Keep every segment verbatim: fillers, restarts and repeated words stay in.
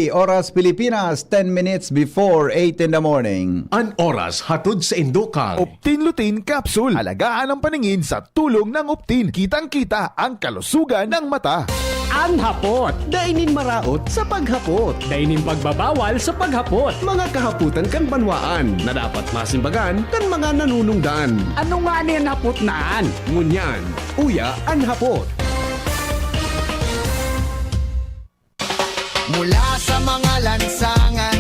Oras Pilipinas, ten minutes before eight in the morning. An oras hatod sa Indokang. Optin Lutein Capsule. Alagaan ang paningin sa tulong ng Optin. Kitang-kita ang kalusugan ng mata. An hapot. Dai nin maraot sa paghapot. Dai nin pagbabawal sa paghapot. Mga kahapotan kan banwaan na dapat masimbagan kan mga nanunungdan. Ano ngani an hapot na an? Ngunyan, uya an hapot. Mula sa mga lansangan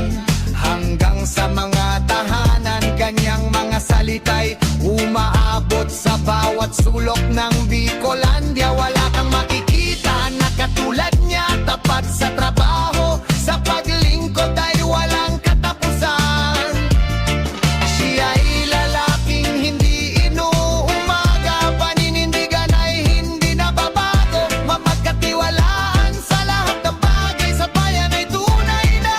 hanggang sa mga tahanan, kanyang mga salita'y umaabot sa bawat sulok ng Bicolandia. Wala kang makikita na katulad niya, tapat sa trabaho, sa paglingkod ay walang katapusan. Siya'y lalaking hindi inuumaga, paninindigan ay hindi nababago, mapagkatiwalaan sa lahat ng bagay, sa bayan ay tunay na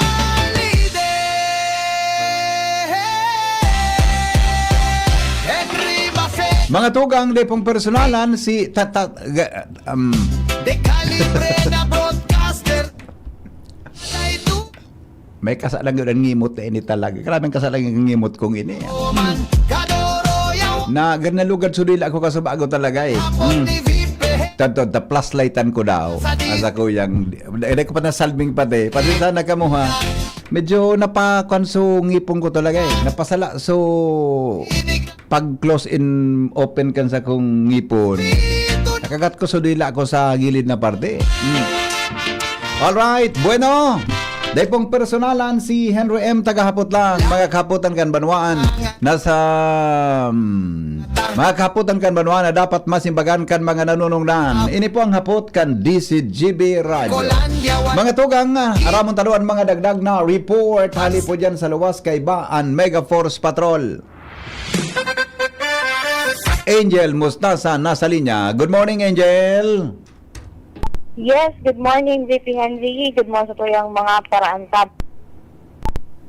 lider. Henry Mafe. Mga tugang, di pong personalan, si Tata, ga- um, De Calibre na broadcaster. Ay tu- May kasalan yun ang ngimot na ini talaga. Grabe ang kasalan yung ngimot kong ini. Man, Kadoro yaw. Na, ganalugad sudila ako kaso bago talaga eh. Apon Hmm. ni Vipe. Tanto, the plus lightan ko daw. Sa di- Asa ko yung, hindi ko pa nasalbing pati. Pati sana kamo ha. Medyo napakwan so ngipon ko talaga eh. Napasala so pag close in open kan sa kong ngipon. Nakagat ko so dila ko sa gilid na parte. Hmm. Alright, bueno. Dai pong personalan si Henry M. Tagahapot lang. Mga kahapotan kan banwaan. Nasa, hmm, mga kahapotan kan banwaan na dapat masimbagan kan mga nanunungdan. Ini po ang hapot kan D C G B Radio. Mga tugang, ah, aramon ta duwa an mga dagdag na report. Hali po dyan sa luwas kaiba an Mega Force Patrol. Angel Mustasa nasa linya. Good morning, Angel. Yes, good morning, V P Henry. Good morning sa tuyang mga paraantab.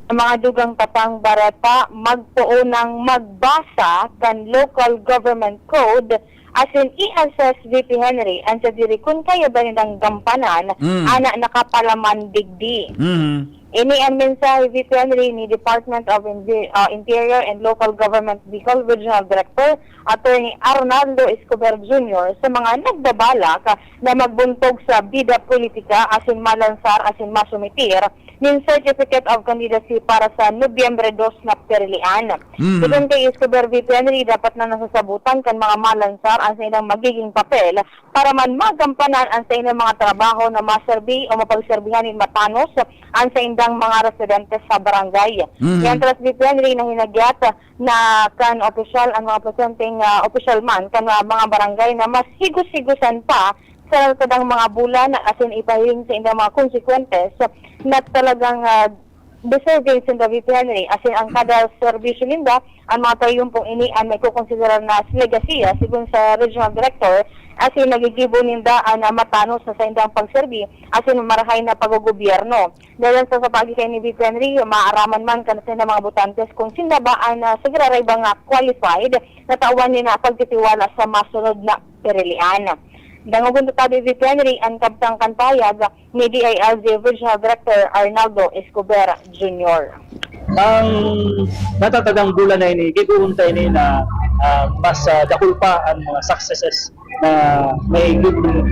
Ang mga dugang tapang bareta, magpoon ng magbasa kan local government code, asin i-assess, V P Henry, an sadiri kun kaya ba nindang gampanan Mm. ana nakapalaman digdi. Mm. Ini an mensahe, V P Henry, ni Department of Invi-, ah, Interior and Local Government Bicol Regional Director Attorney Arnaldo Escobar Junior sa mga nagbabalak na magbuntog sa bida politika asin malansar asin masumitir nin Certificate of Candidacy para sa Nobyembre dos na perilian. Mhm. Sigon kay Escobar, V P Henry, dapat na nasasabotan kan mga malansar an saindang magiging papel para man magampanan an saindang mga trabaho na maserbi o mapagserbihan nin matanos an saindang mga residente sa barangay. Mhm. Mientras, V P Henry, nahinagyat na kan opisyal an mga presenteng, ah, opisyal man kan, ah, mga barangay na mas higos-higosan pa sa kadang mga bulan asin ipahiling sa indang mga konsekwentes na talagang, ah, deserving sinda, V P Henry, asin ang kada serbisyo ninda, an mga trayumpong ini an maikokonsiderar na legasiya, sigon sa Regional Director, asin magigibo ninda an, ah, matanos na saindang pagserbi asin marahay na paggogobyerno. Dalan sa, sa paagi kay ni V P Henry, maaraman man kan saindang mga botantes kun sinda ba an, ah, sa giraray ba nga qualified na tawan ni na pagtitiwala sa masunod na perilian. Dangogon ta tabi, V P Henry, an kabtang kan pahayag ni D I L G Regional Director Arnaldo Escobar Junior. Ang natatadang bulan na ini, gibohon ta ini na, ah, mas, ah, dakul pa ang mga successes na may,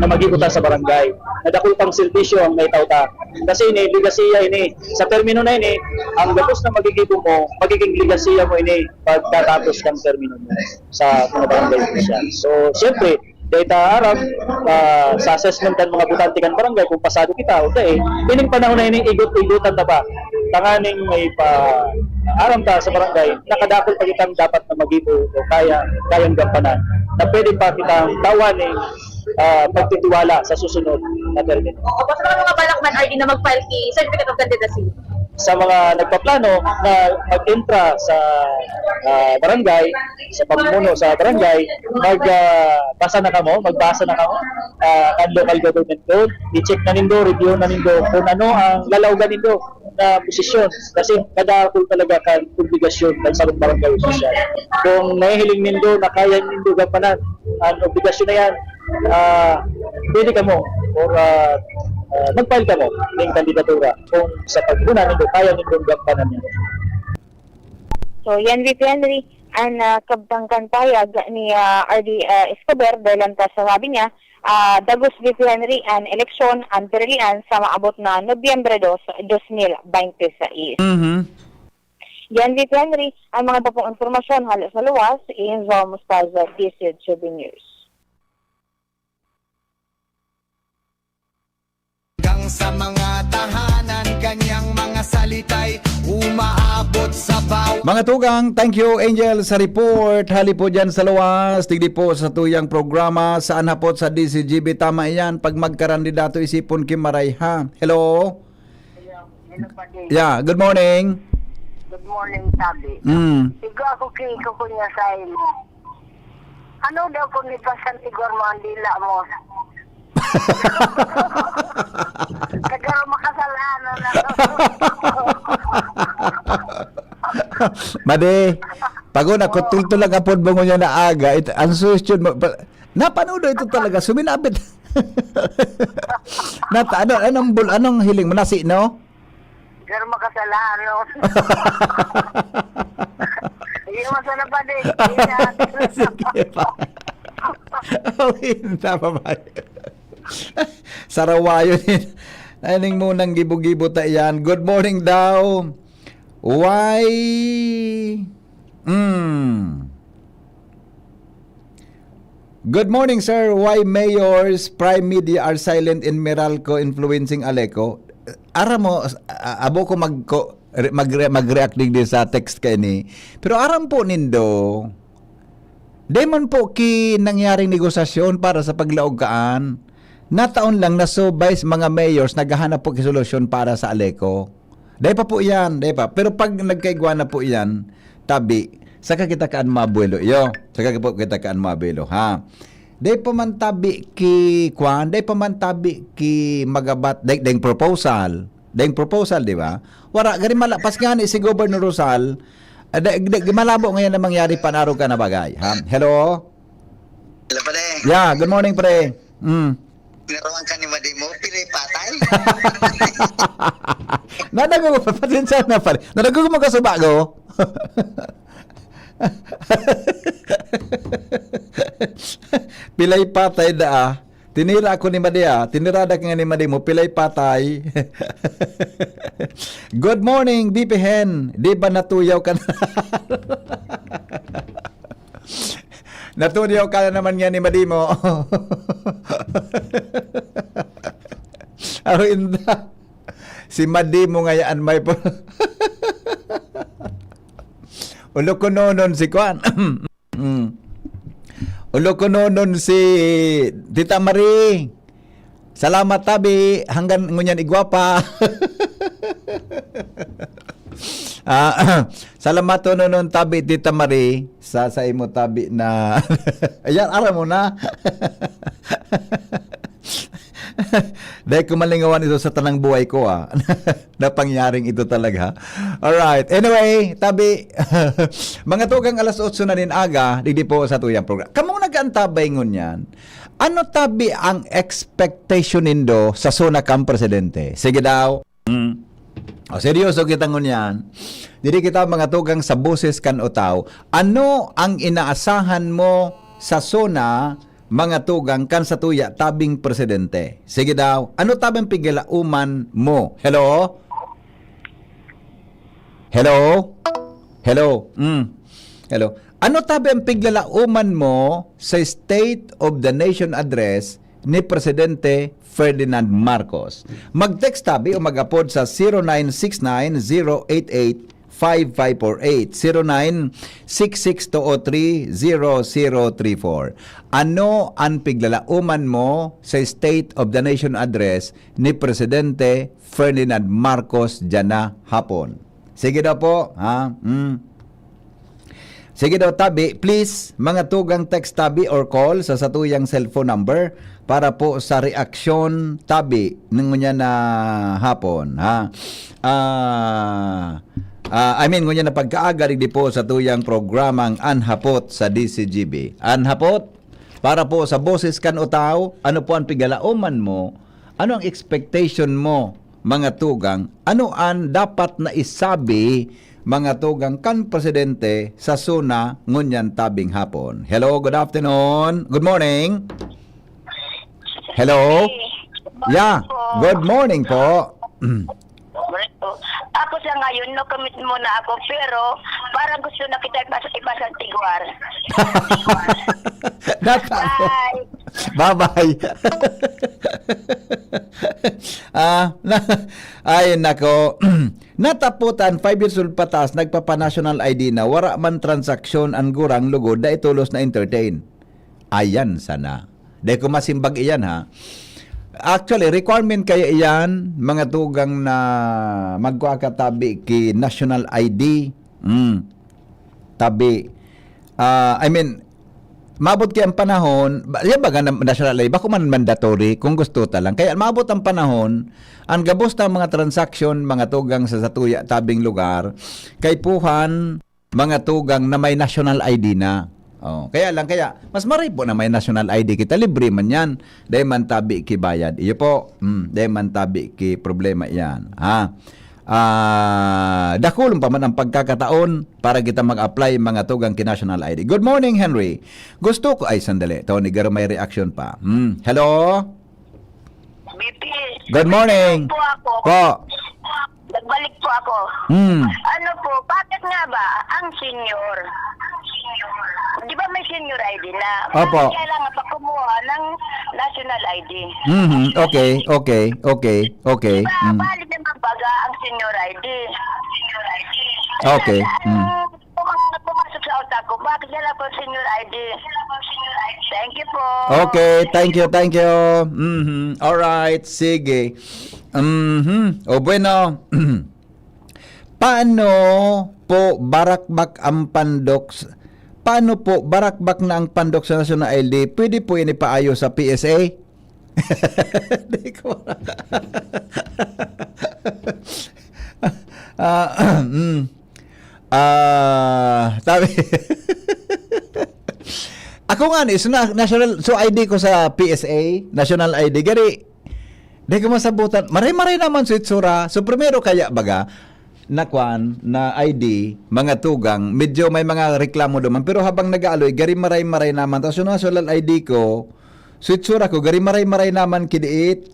na magibo ta sa barangay. Na dakul pang serbisyo ang maitao ta. Kasi ini, legasiya ini. Sa termino na ini, ang gabos na magigibo mo, magiging legasiya mo ini pagkatapos ng termino mo sa mga barangay official. So, siyempre, dahil ta aram, ah, sa assessment kan mga botante kan barangay kung pasado kita o dai, ining panahon na ini, igot-igotan ta ba? Tanganing may pa aram ta sa barangay, nakadakul pa kitang dapat na magibo o kaya, kayang gampanan na pwede pa kitang tawan ning, ah, pagtitiwala sa susunod na termino. Oo, basta mga, mga balak man, R D, na mag-file ki Certificate of Candidacy. Sa mga nagpaplano na mag-entra sa, ah, barangay, sa pamumuno sa barangay, mag, ah, basa na kamo, magbasa na kamo, ah, kan local government code, i-check na nindo, review na nindo kung ano ang lalaogan nindo na posisyon. Kasi kadakul talaga kan obligasyon kan sarong barangay opisyal. Kung nahihiling nindo na kaya nindo gampanan ang obligasyon na yan, ah, pwede kamo or, ah, Ah, mag-file kamo ning kandidatura kung sa paghuna nindo kaya nindong gampanan yan. So, yan, V P Henry, an, ah, kabtang kan pahayag ni, ah, R D, ah, Escobar, dahil lang ta sa sabi niya, ah, dagos, V P Henry, an eleksyon, an pirilian sa maabot na Nobyembre dos, dos mil binte seis. Mhm. Yan, V P Henry, ang mga iba pang impormasyon hale sa luwas, Enzo Mostaza, D C G B News. Hanggang sa mga tahanan, kanyang mga salita'y umaabot sa bawat Mga tugang, thank you, Angel, sa report. Hali po dyan sa luwas, digdi po sa tuyang programa, saan hapot sa D C G B. Tama yan, pag magkarandidato, isipon ki maray, ha? Hello? Hello, padi. Yeah, good morning. Good morning, Tabi. Mm. Sigo ako kay ko niya sa imo. Ano daw kung nipasan igor mo ang dila mo? Kagaro makasalanan ako. Madi, pag una, kung tultol lang apod mo ngunyan na aga, it, ang susunod mo, pa, napanood ito talaga, suminabit. Nata, ano, anong, bul, anong hiling mo? Nasi, no? Kagaro makasalanan. Hindi mo sana, padi. Sige pa. Awin, tama ba? Sarawayo ni. Aning munang gibo-gibo ta yan. Good morning daw. Why? Mm. Good morning, sir. Why mayors, prime media are silent in Meralco influencing Aleco? Aram mo, a- abo ko mag magre- mag-react digdi sa text kaini. Pero aram po nindo, dai man po ki nangyaring negosasyon para sa paglaog kaan. Nataon lang na so vice mga mayors naghahanap po ki solusyon para sa Aleco. Dai pa po iyan, dai pa. Pero pag nagkaigwa na po iyan, tabi, saka kita kaan mabuelo iyo. Saka po kita kaan mabuelo, ha. Dai pa man tabi ki kwan, dai pa man tabi ki magabat, dai, dai proposal. Dai proposal, di ba? Wara, gari malapas nga ni si Governor Rosal, eh, dai, dai, malabo ngayon na mangyari panarog ka na bagay, ha? Hello? Hello, pare. Yeah, good morning, pre. Mm. Naroon ka ni Madimo, pilay patay. Nadago mo, pasensya na, pare. Nadago mo kasuba ko. Pilay patay da, ah. Tinira ako ni Madi, ah. Tinirada ka nga ni Madi mo, pilay patay. Good morning, B P Hen. Di ba natuyaw ka na? Natuyaw ka na naman nga ni Madi mo. Aro inda. Si Madi mo ngayaan may po. Ulo ko nonon si Kwan. Mm. Ulo ko nonon si Tita Marie. Salamat, tabi. Hanggang ngunyan igwapa. Ah, salamat to nonon, tabi, Tita Marie, sa, sa imo tabi na ayan, aram mo na. Dahil ko malingawan ito sa tanang buhay ko, ah. Na pangyaring ito talaga. Alright. Anyway, tabi, mga tugang alas otso na nin aga, digdi po sa tuyang program. Kamong nag-aantabay ngunyan, ano tabi ang expectation nindo sa SONA kan presidente? Sige daw. Mm. O, seryoso kita ngunyan. Diri kita mga tugang sa boses kan utaw. Ano ang inaasahan mo sa SONA, mga tugang, kan satuya tabing presidente? Sige daw. Ano tabing piglalauman mo? Hello? Hello? Hello? Mm. Hello? Ano tabi ang piglalauman mo sa State of the Nation Address ni Presidente Ferdinand Marcos? Mag-text tabi o mag-apod sa zero nine six nine zero eight eight five five four eight, zero nine six six two oh three zero zero three four. Ano ang piglalauman mo sa State of the Nation Address ni Presidente Ferdinand Marcos dyan na hapon? Sige daw po, ha? Mm. Sige daw, tabi. Please, mga tugang, text tabi or call sa satuyang cellphone number para po sa reaksyon tabi ng ngunyan na hapon, ha? Ah, ah, I mean, ngunyan na pagkaaga, digdi po sa tuyang programang Anhapot sa D C G B. Anhapot, para po sa Boses kan Utaw, ano po ang pigalaoman mo Ano ang expectation mo, mga tugang? Ano an dapat na isabi, mga tugang, kan presidente sa SONA ngunyan tabing hapon? Hello, good afternoon. Good morning. Hello? Yeah, good morning po. Ako sa ngayon, no comment muna ako, pero parang gusto na kita ibasa, ibasa tiguar. Natapos. Bye-bye. Ah, na, ay nako. Natapotan, five years old pataas, nagpapa-national I D na, wara man transaksyon an gurang lugod, dai tolos na entertain. Ayan sana. Dai ko masimbag iyan, ha. Actually, requirement kaya iyan, mga tugang, na magkua ka tabi ki national I D. Mm. Tabi. Ah, I mean, maabot kaya ang panahon, ba- yan baga na national I D, bako man mandatory kung gusto ta lang. Kaya maabot ang panahon, ang gabos ng mga transaksyon, mga tugang sa satuya tabing lugar, kaipuhan, mga tugang na may national I D na. Oh, kaya lang, kaya mas maray po na may national I D kita, libre man yan. Dahil man tabi ki bayad. Iyo po, mm, dahil man tabi ki problema yan. Ha? Ah, dakulon pa man ang pagkakataon para kita mag-apply, mga tugang, ki national I D. Good morning, Henry. Gusto ko, ay, sandali. Tony, garo may reaction pa. Hmm. Hello? B P, Good morning. po ako. Po. Nagbalik po ako. Hmm. Ano po, bakit nga ba ang senior? Di ba may senior I D na? Opo. Bakit kailangan pa kumuha ng national I D? Mhm. Okay, okay, okay, okay. Di ba, Mm. valid naman baga ang senior I D? Okay. Ang Mm. puma- pumasok sa utak ko, bakit kailangan pa senior I D? Thank you po. Okay, thank you, thank you. Mhm. All right, sige. Mhm. O bueno. Paano po barakbak ang pandok s- Paano po barakbak na ang pandok sa national I D? Pwede po yan ipaayos sa P S A? Di ko. Ah, mm. Ah, sabi. Ako nga ni, so na, national, so I D ko sa P S A, national I D. Gari, di ko masabutan. Maray-maray naman so itsura. So, primero kaya baga, na kwan, na I D, mga tugang, medyo may mga reklamo duman. Pero habang nag-aaloy, gari maray-maray naman. Tapos yung national I D ko, so itsura ko, gari maray-maray naman kidiit.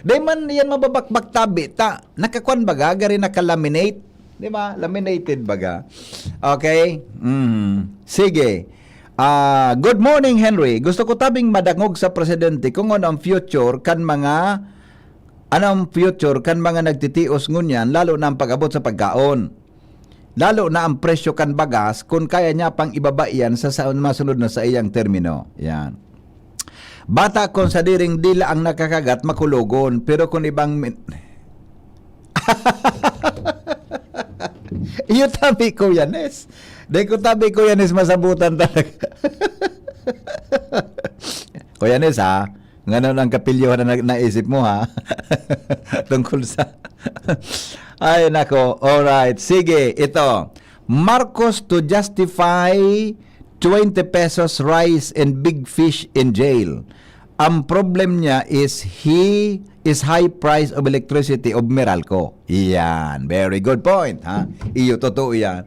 Di man yan mababakbak tabi. Ta, nakakwan baga, gari naka-laminate. Di ba? Laminated baga. Okay? Mm. Sige. Ah, good morning, Henry. Gusto ko tabing madangog sa presidente kung ano ang future kan mga ano ang future kan mga nagtitios ngunyan, lalo na ang pag-abot sa pagkaon. Lalo na ang presyo kan bagas, kung kaya niya pang ibaba iyan sa, sa masunod na sa iyang termino. Yan. Bata kon sadiring dila ang nakakagat, makulogon. Pero kung ibang min- Iyo tabi, Kuya Nes. Dahil ko tabi, Kuya Nes, masabutan talaga. Kuya Nes, ha? Ngano ang kapilyohan na na- naisip mo, ha? Tungkol sa... Ay, nako. Alright. Sige, ito. Marcos to justify twenty pesos rice and big fish in jail. Ang problem niya is he is high price of electricity of Meralco. Yan. Very good point, ha? Iyo, totoo yan.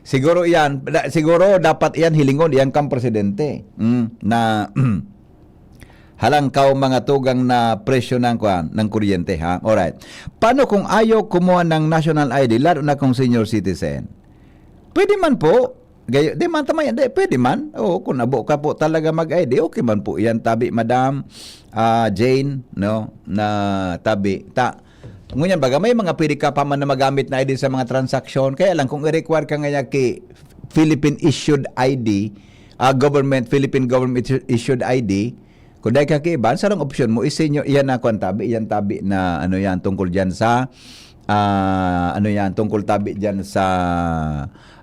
Siguro yan, da- siguro dapat yan hilingon, yan kang presidente. Mm, na halangkaw mga tugang na presyo ng, kwan, ng kuryente, ha? Alright. Paano kung ayaw kumuha ng national I D, lalo na kung senior citizen? Pwede man po. Gayo, di man, tama yan. Di, pwede man. Oo, kung nabo ka po talaga mag-I D, okay man po yan. Tabi, Madam ah, Jane, no? Na tabi. Ta, ngunyan baga, may mga pwede ka pa man na magamit na I D sa mga transaksyon. Kaya lang, kung i-require ka ngayon ki Philippine issued I D, ah, government, Philippine government issu- issued I D, kung dahil ka kiban, sarang opsyon mo, isinyo, iyan na kwan tabi, iyan tabi na, ano yan, tungkol dyan sa, ah, ano yan, tungkol tabi dyan sa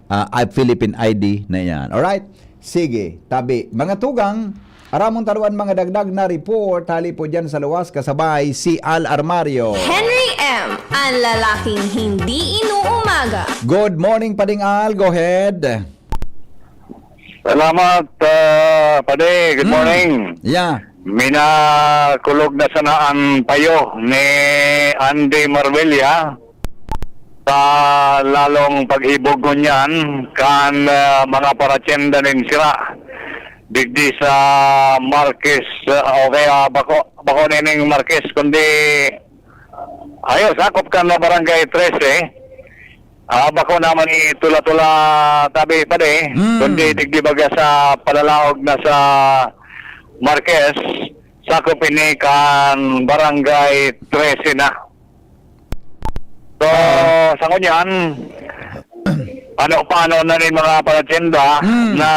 ah, I- Philippine I D na yan. Alright? Sige, tabi. Mga tugang, aramon taruan mga dagdag na report hali po dyan sa luwas kasabay si Al Armario. Henry M, ang lalaking hindi inuumaga. Good morning, Pading Al. Go ahead. Salamat, ah, Pade. Good Mm. morning. Yeah. Minakulog na sana an payo ni Andy Marbella sa lalong paghibog ngunyan kan, ah, mga paratyenda nin sira digdi sa Marquez, ah, o kaya bako, bako nining Marquez, kundi ayun, sakop kan na Barangay trese. Ah, bako naman ni Tula-Tula tabi pa di, Hmm. kundi digdi baga sa palalaog na sa Marquez, sakop ini kan Barangay trese na. So, Ah. sa ngunyan, ano, paano na ni mga paratyenda Hmm. na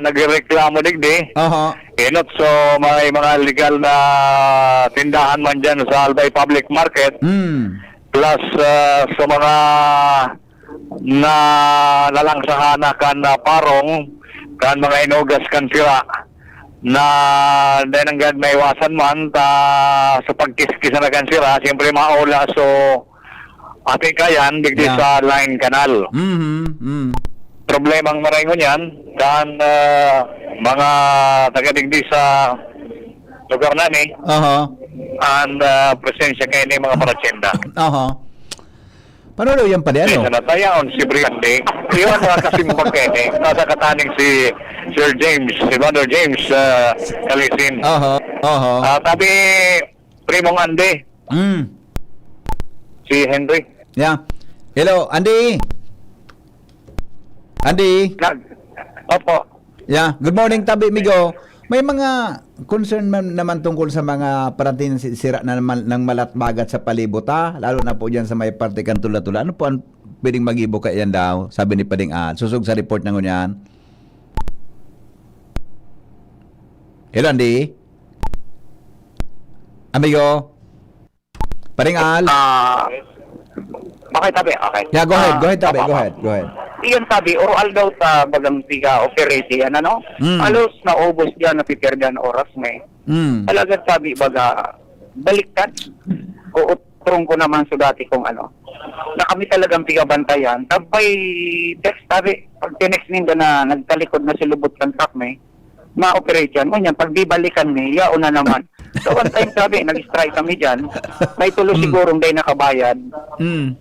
nagreklamo digdi? Aha. Inot, so may mga legal na tindahan man dyan sa Albay Public Market. Hmm. Plus, ah, sa mga na nalangsahana kan, ah, parong, kan mga inugas kan sira, na dai nanggad maiwasan man ta sa pagkiskis na kan sira, siyempre maula so ating kayan digdi Yeah. sa line canal. Mhm, mm. Problemang maray ngunyan, kan, ah, mga taga digdi sa lugar nani, Aha. an, ah, presensya kaini mga paratyenda. Aha. Paano daw yan pala, ano? Sa natayaon, si Brigante. Iwan mga kasimbag kaini. Nasa kataning si Sir James, si Brother James, ah, Kalisin. Aha, aha. Ah, tabi, Primong Andy, Mm. si Henry. Yeah. Hello, Andy. Andy. Nag-, opo. Yeah. Good morning, tabi, migo. May mga concern man, naman tungkol sa mga parating si-, sira na naman ng malatbagat sa palibot, ha? Lalo na po dyan sa may parte kan Tula-Tula. Ano po ang pwedeng mag-ibo kaiyan daw? Sabi ni Pading Al. Susog sa report na ngunyan. Hello, Andy? Amigo? Pading Al? Ah, okay, tabi, okay. Yeah, go ahead, Ah, go ahead, tabi, opo, go opo. ahead, go ahead. Iyon, tabi, oroal daw ta bagang piga-operate yan, ano? Mm. Halos naubos yan, napipirdi an oras na eh. Mm. Talaga, tabi, baga, baliktad. Uutron ko naman sa dati kong ano, na kami talagang pigabantayan. Tabay, text, tabi, pag tinext ninda na nagtalikod na si lubot kan truck na eh, ma-operate yan. Ngunyan, pag bibalikan mi, yaon na naman. So, one time, sabi, nag-strike kami dyan. May tulo Hmm. sigurong day nakabayad. Hmm.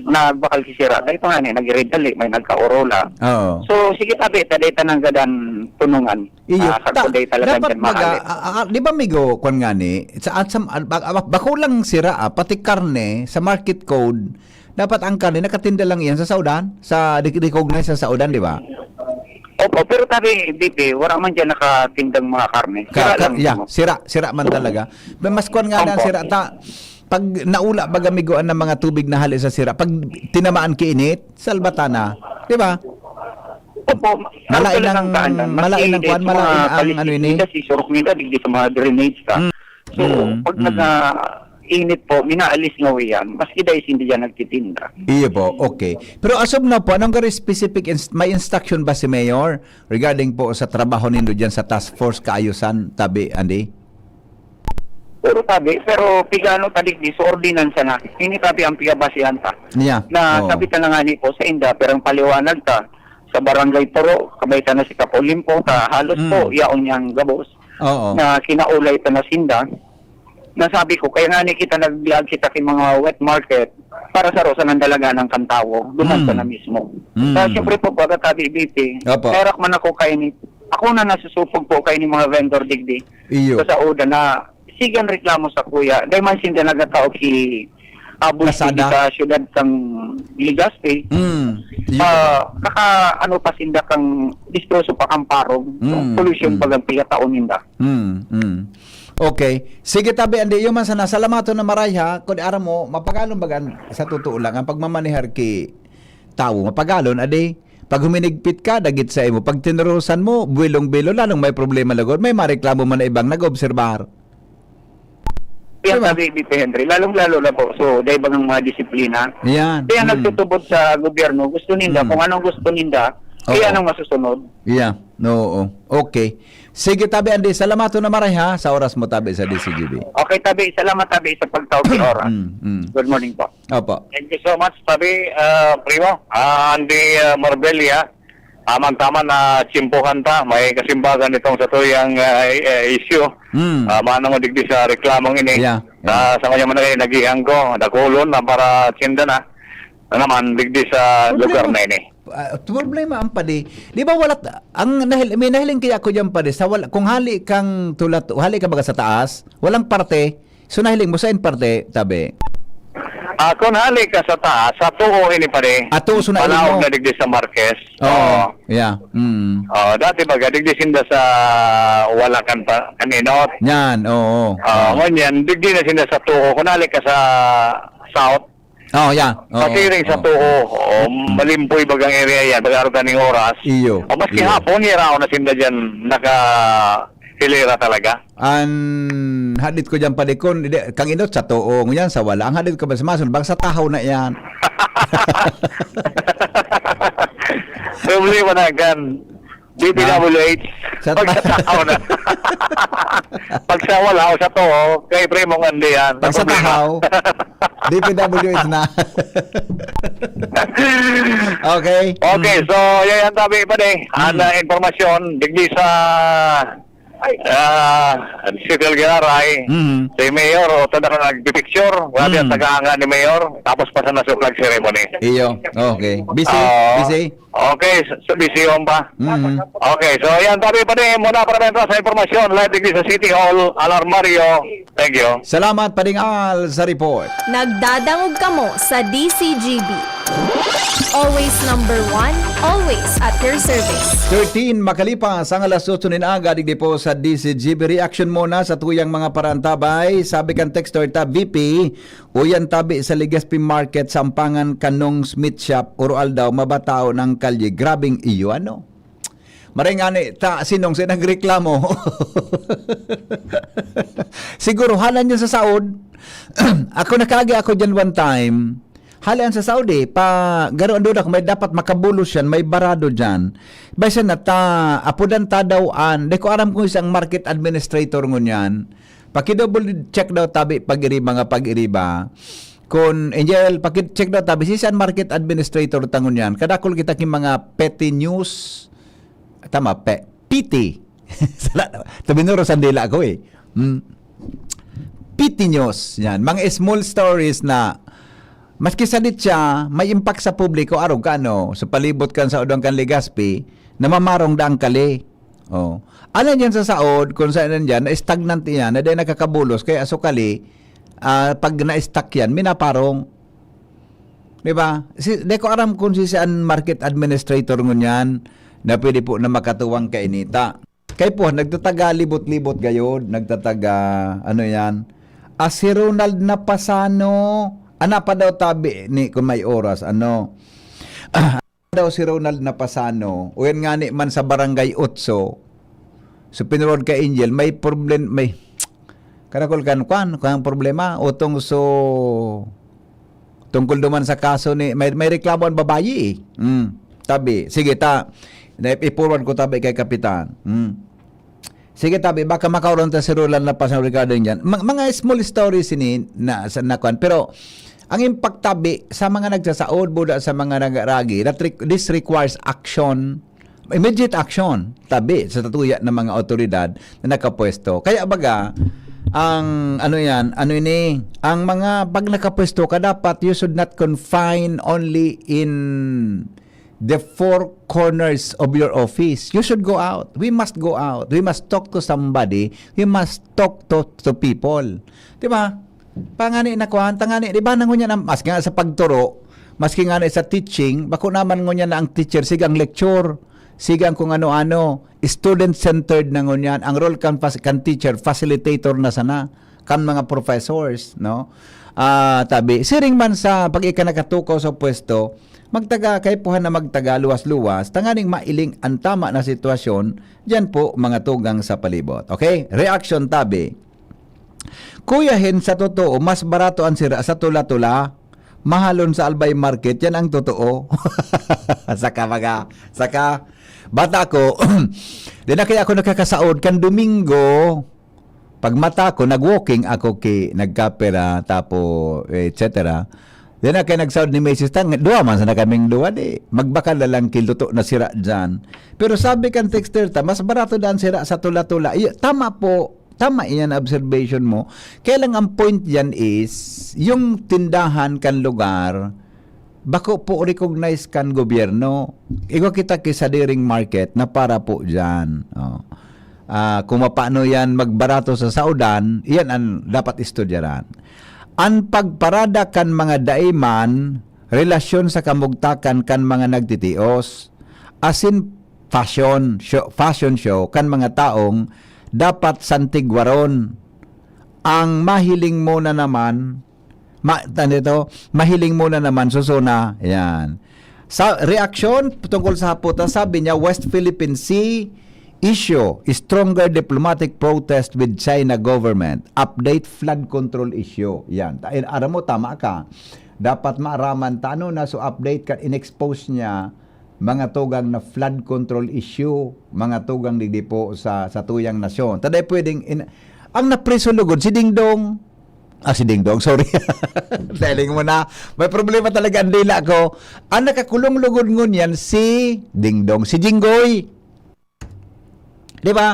Nagbakal si Sira. Dahil pa nga niya, nagridali, may nagkaorola. Oo. So, sige, tabi, taday tanang gadan tunungan. Iyo, Ah, ta-, sagpo day talaga dapat dyan, maga-, mahal eh. a-, a-, di ba, migo, kwan nga ni, sa, at sa, a-, ba-, ba-, bako lang sira, ah, pati karne, sa market code, dapat ang karne, nakatinda lang iyan sa saudan, sa, di-, recognize sa saudan, di ba? Opo, pero tabi, B P, wala man dyan nakatindang mga karne. Ka-, Sira ka-, lang yeah, mismo. sira, sira man talaga. Mas kwan nga na, Opo. sira ta, pag naula, baga, migo, ang mga tubig na hali sa sira, pag tinamaan kiinit, salbata na. Di ba? Opo, ma-, Malain talagang ang, daan lang. malain Maski ang kwan, sa mga malain ang paligid ano ini. nila, sisurok nila, digdi sa mga drainage ka. Mm. So, Mm, pag mm. nag-, ah, init po, minaalis nga yan. Maski dahil hindi yan nagtitinda. Iyo po, okay. Pero as of now po, anong gari specific inst-, may instruction ba si Mayor regarding po sa trabaho nindo dyan sa task force kaayusan, tabi, Andy? Pero tabi, pero pigano tadig di, so ordinansa na. Ini tabi ang pigabasihan ta. Yeah. Na Oo. sabi ta na nga ni po sa inda, pero ang paliwanag ta, sa Barangay Toro, kabay ta na si Kap Olimpo, ta halos Mm. po, yaon niyang gabos, Oo. na kinaulay ta na sinda. Nasabi ko, kaya nga ni kita nagbiag kita ki mga wet market, para sa rosa ng dalaga ng kantawo, duman Mm. sa na mismo. Mm. Kaya siyempre po, baga tabi, B P, Opo. merak man ako kayo ni, ako na nasusupog po kayo ni mga vendor digdi. Iyo. Sa sauda na, sigan reklamo sa kuya. Dahil man sinda nagkatao ki, ah, bulsi Lazada. sa syudad kang Legazpi. Mm. Iyo. Ah, kaka, ano pa sinda kang distroso pa kang parong. Mm, Pollution mm. pa ang pigataon ninda. Mm, mm. Okay. Sige, tabi, Andy, iyo man sana. Salamaton na maray, ha. Kung aram mo, mapagalon bagan, sa totoo lang, ang pagmamanehar ki tawo, mapagalon, adi, pag huminigpit ka, dagit sa imo. Pag tinurusan mo, buwilong-bilo, lalong may problema lugod. May mareklamo man na ibang nag-obserbar. Yan Diba? sabi, B P Henry, lalong-lalo na po. So, dahil bagang mga disiplina. Yan. Kaya Mm. nagtutubod sa gobyerno, gusto ninda, Mm. kung anong gusto ninda, Oo. kaya anong masusunod. Yeah. Oo. Okay. Sige, tabi, Andy. Salamaton na maray, ha, sa oras mo, tabi, sa D C G B. Okay, tabi. Salamat, tabi, sa pagtawag sa oras. Mm, mm. Good morning po. Opo. Thank you so much, tabi, ah, Primo. Ah, Andy, ah, Marbella. Tamang-tama na tsimpuhan ta, may kasimbagan itong sa tuyang, ah, eh, issue. Hmm. Ah, manong digdi sa reklamong ini. Yeah, yeah. Ah, sa ngayon man ay nagihan ko, dakulon na para tsinda na. Ano naman, digdi sa Problema. lugar na ini. Ah, problema ang padi. Di ba wala, ang nahil-, may nahiling kaya ako dyan, padi, sa wala, kung hali kang tulat, hali ka baga sa taas, walang parte, so nahiling mo sa parte, tabi. Ah, kung hali ka sa taas, sa tuo ini, padi. Ah, tuo, so nahiling Palaog mo. na digdi sa Marquez. Oo, Oo. yeah. Mm. Oh, dati baga, digdi sinda sa wala kan pa, kaninot. Yan, oo. Oh, Oo. ngunyan, digdi na sinda sa tuo. Kung hali ka sa south, Oh, yeah. Oo, Pasiring sa oo. tuo. Oo, Mm. malimpoy bagang area yan. Pag-araw kaning oras. Iyo. O maski Iyo. hapon, yaraw na sinda dyan. Naka-hilera talaga. An hadit ko dyan, padi, kun, di, kang inot sa tuo. Ngunyan sa wala. Ang hadit ko ba sa masun, bang sa tahaw na yan. Problema na kan. D P W H. Sa Pag sa tahaw na. Pag sa wala o sa tuo, kay Primo Ngandi yan. Pag sa Problema. tahaw, D P W H na. Okay. Okay, Mm. so, yan ang tabi, padi. Ang, Mm. ah, impormasyon, digdi sa, ah, Circle Giraray, Mm. si Mayor, o, tada ka nagpipicture, grabe ang Mm. tagaanga ni Mayor, tapos pa sa nasuklag ceremony. Iyo, okay. Busy? Oo. Busy? Okay, so, so busy yun pa. Mm. Okay, so yan, tabi pa din muna para sa impormasyon, live digdi sa City Hall, Al Armario. Thank you. Salamat, Pading Al, sa report. Nagdadangog kamo sa D C G B. Always number one, always at your service. Thirteen makalipas ang alas otso nin aga, digdi po sa D C G B. Reaction muna sa tuyang mga parantabay. Sabi kan texter ta, V P, uyan tabi sa Legazpi Market, Sampangan kanong Smith Shop, Oro Aldaw, mabataon ang kalye. Grabing iyo, ano? Maray ngani ta, sinong sa nagreklamo? Siguro, halan yun sa saod. Ako, nakaagi ako dyan one time. Halan sa saod eh, pa, garo ang duda ko, may dapat makabulos yan, may barado dyan. Bay siya na ta, apodan ta daw an, di ko aram kung isang market administrator ngunyan. Paki-double check daw tabi, pag-iriba nga pag-iriba. Kun, Angel, paki-check daw tabi, si saan market administrator ta ngunyan? Kadakol kita ki mga petty news. Tama, pe-, pity. Sala, tabinuro sandila ako eh. Hmm. Pity news, yan. Mga small stories na maski sadit siya, may impact sa publiko, arog ka, ano, sa palibot kan sa udang kan Legazpi, na mamarong daang kali. Oh. Alam yan sa saod, kung saan yan dyan, na stagnant yan, na di nakakabulos, kaya sukali, ah, pag na-stuck yan, minaparong. Di ba? Si, di ko aram kung si saan market administrator ngunyan na pwede po na makatuwang kainita. Kay po, nagtataga libot-libot gayod, nagtataga, ano yan, ah, si Ronald Napasano, ana pa daw tabi ni, kung may oras, ano, daw si Ronald Napasano, o yan nga ni man sa Barangay Otso, so pinurod ka Angel, may problem, may, karakol kan, kwan, kwan problema, utong so, tungkol duman sa kaso ni, may, may reklamo ang babayi eh. Mm, tabi, sige ta, na, i-forward ko tabi kay Kapitan. Mm. Sige, tabi, baka makaroon ta si Roland na pasang regarding dyan. Ma-, mga small stories ini na, sa, na kwan. Pero, ang impact tabi sa mga nagsasaod, buda sa mga nagaragi, that re-, this requires action, immediate action, tabi, sa tatuya ng mga otoridad na nakapwesto. Kaya baga, ang ano yan, ano ini, ang mga pag nakapwesto ka, dapat you should not confine only in the four corners of your office. You should go out. We must go out. We must talk to somebody. We must talk to, to people. Di ba? Pangani na kuhan, tangani, di ba, nangunyan ang, maski nga sa pagturo, maski nga na sa teaching, bako naman ngunyan na ang teacher, sigang lecture, sigang kung ano-ano, student-centered na ngunyan, ang role kan, fas-, kan teacher, facilitator na sana, kan mga professors, no? Ah, tabi, siring man sa pag-ika nakatukaw sa pwesto, magtaga, kaipuhan na magtaga, luwas-luwas, tanganing mailing ang tama na sitwasyon, diyan po, mga tugang sa palibot. Okay? Reaction, tabi. Kuya Hen, sa totoo, mas barato ang sira sa tula-tula, mahalon sa Albay Market, yan ang totoo. Saka mga, saka, bata ko, di na kaya ako nakakasaod, kan Domingo, pag mata ko, nag-walking ako ki, nagkapera, tapo, et cetera. Yan na kaya nagsaod ni Misis Tang, duwa man sana kaming duwa, di. Magbakal na lang kiluto na sira dyan. Pero sabi kan texter ta, mas barato daan sira sa tula-tula. Iyo, tama po, tama iyan observation mo. Kaya lang ang point yan is, yung tindahan kan lugar, bako po recognize kan gobyerno. Igwa kita ki sadiring market na para po dyan. Oh. Ah, kung mapano yan magbarato sa saudan, iyan ang dapat istudyaran. An pagparada kan mga dai man relasyon sa kamugtakan kan mga nagtitios, asin fashion show, fashion show kan mga taong dapat santigwaron. Ang mahiling mo na naman, ma, ano ito? Mahiling mo na naman, susuna. Yan. Sa reaksyon tungkol sa haputan, sabi niya, West Philippine Sea issue, stronger diplomatic protest with China government. Update flood control issue. Yan. Ta-, aram mo, tama ka. Dapat maaraman ta, ano na, so update ka, in-expose niya, mga tugang na flood control issue, mga tugang digdi po sa, sa tuyang nasyon. Taday pwedeng, in, ang napriso lugod, si Dingdong, ah, si Dingdong, sorry. Telling mo na, may problema talaga ang dila ko. Ang nakakulong lugod ngunyan, si Dingdong, si Jinggoy. Di ba?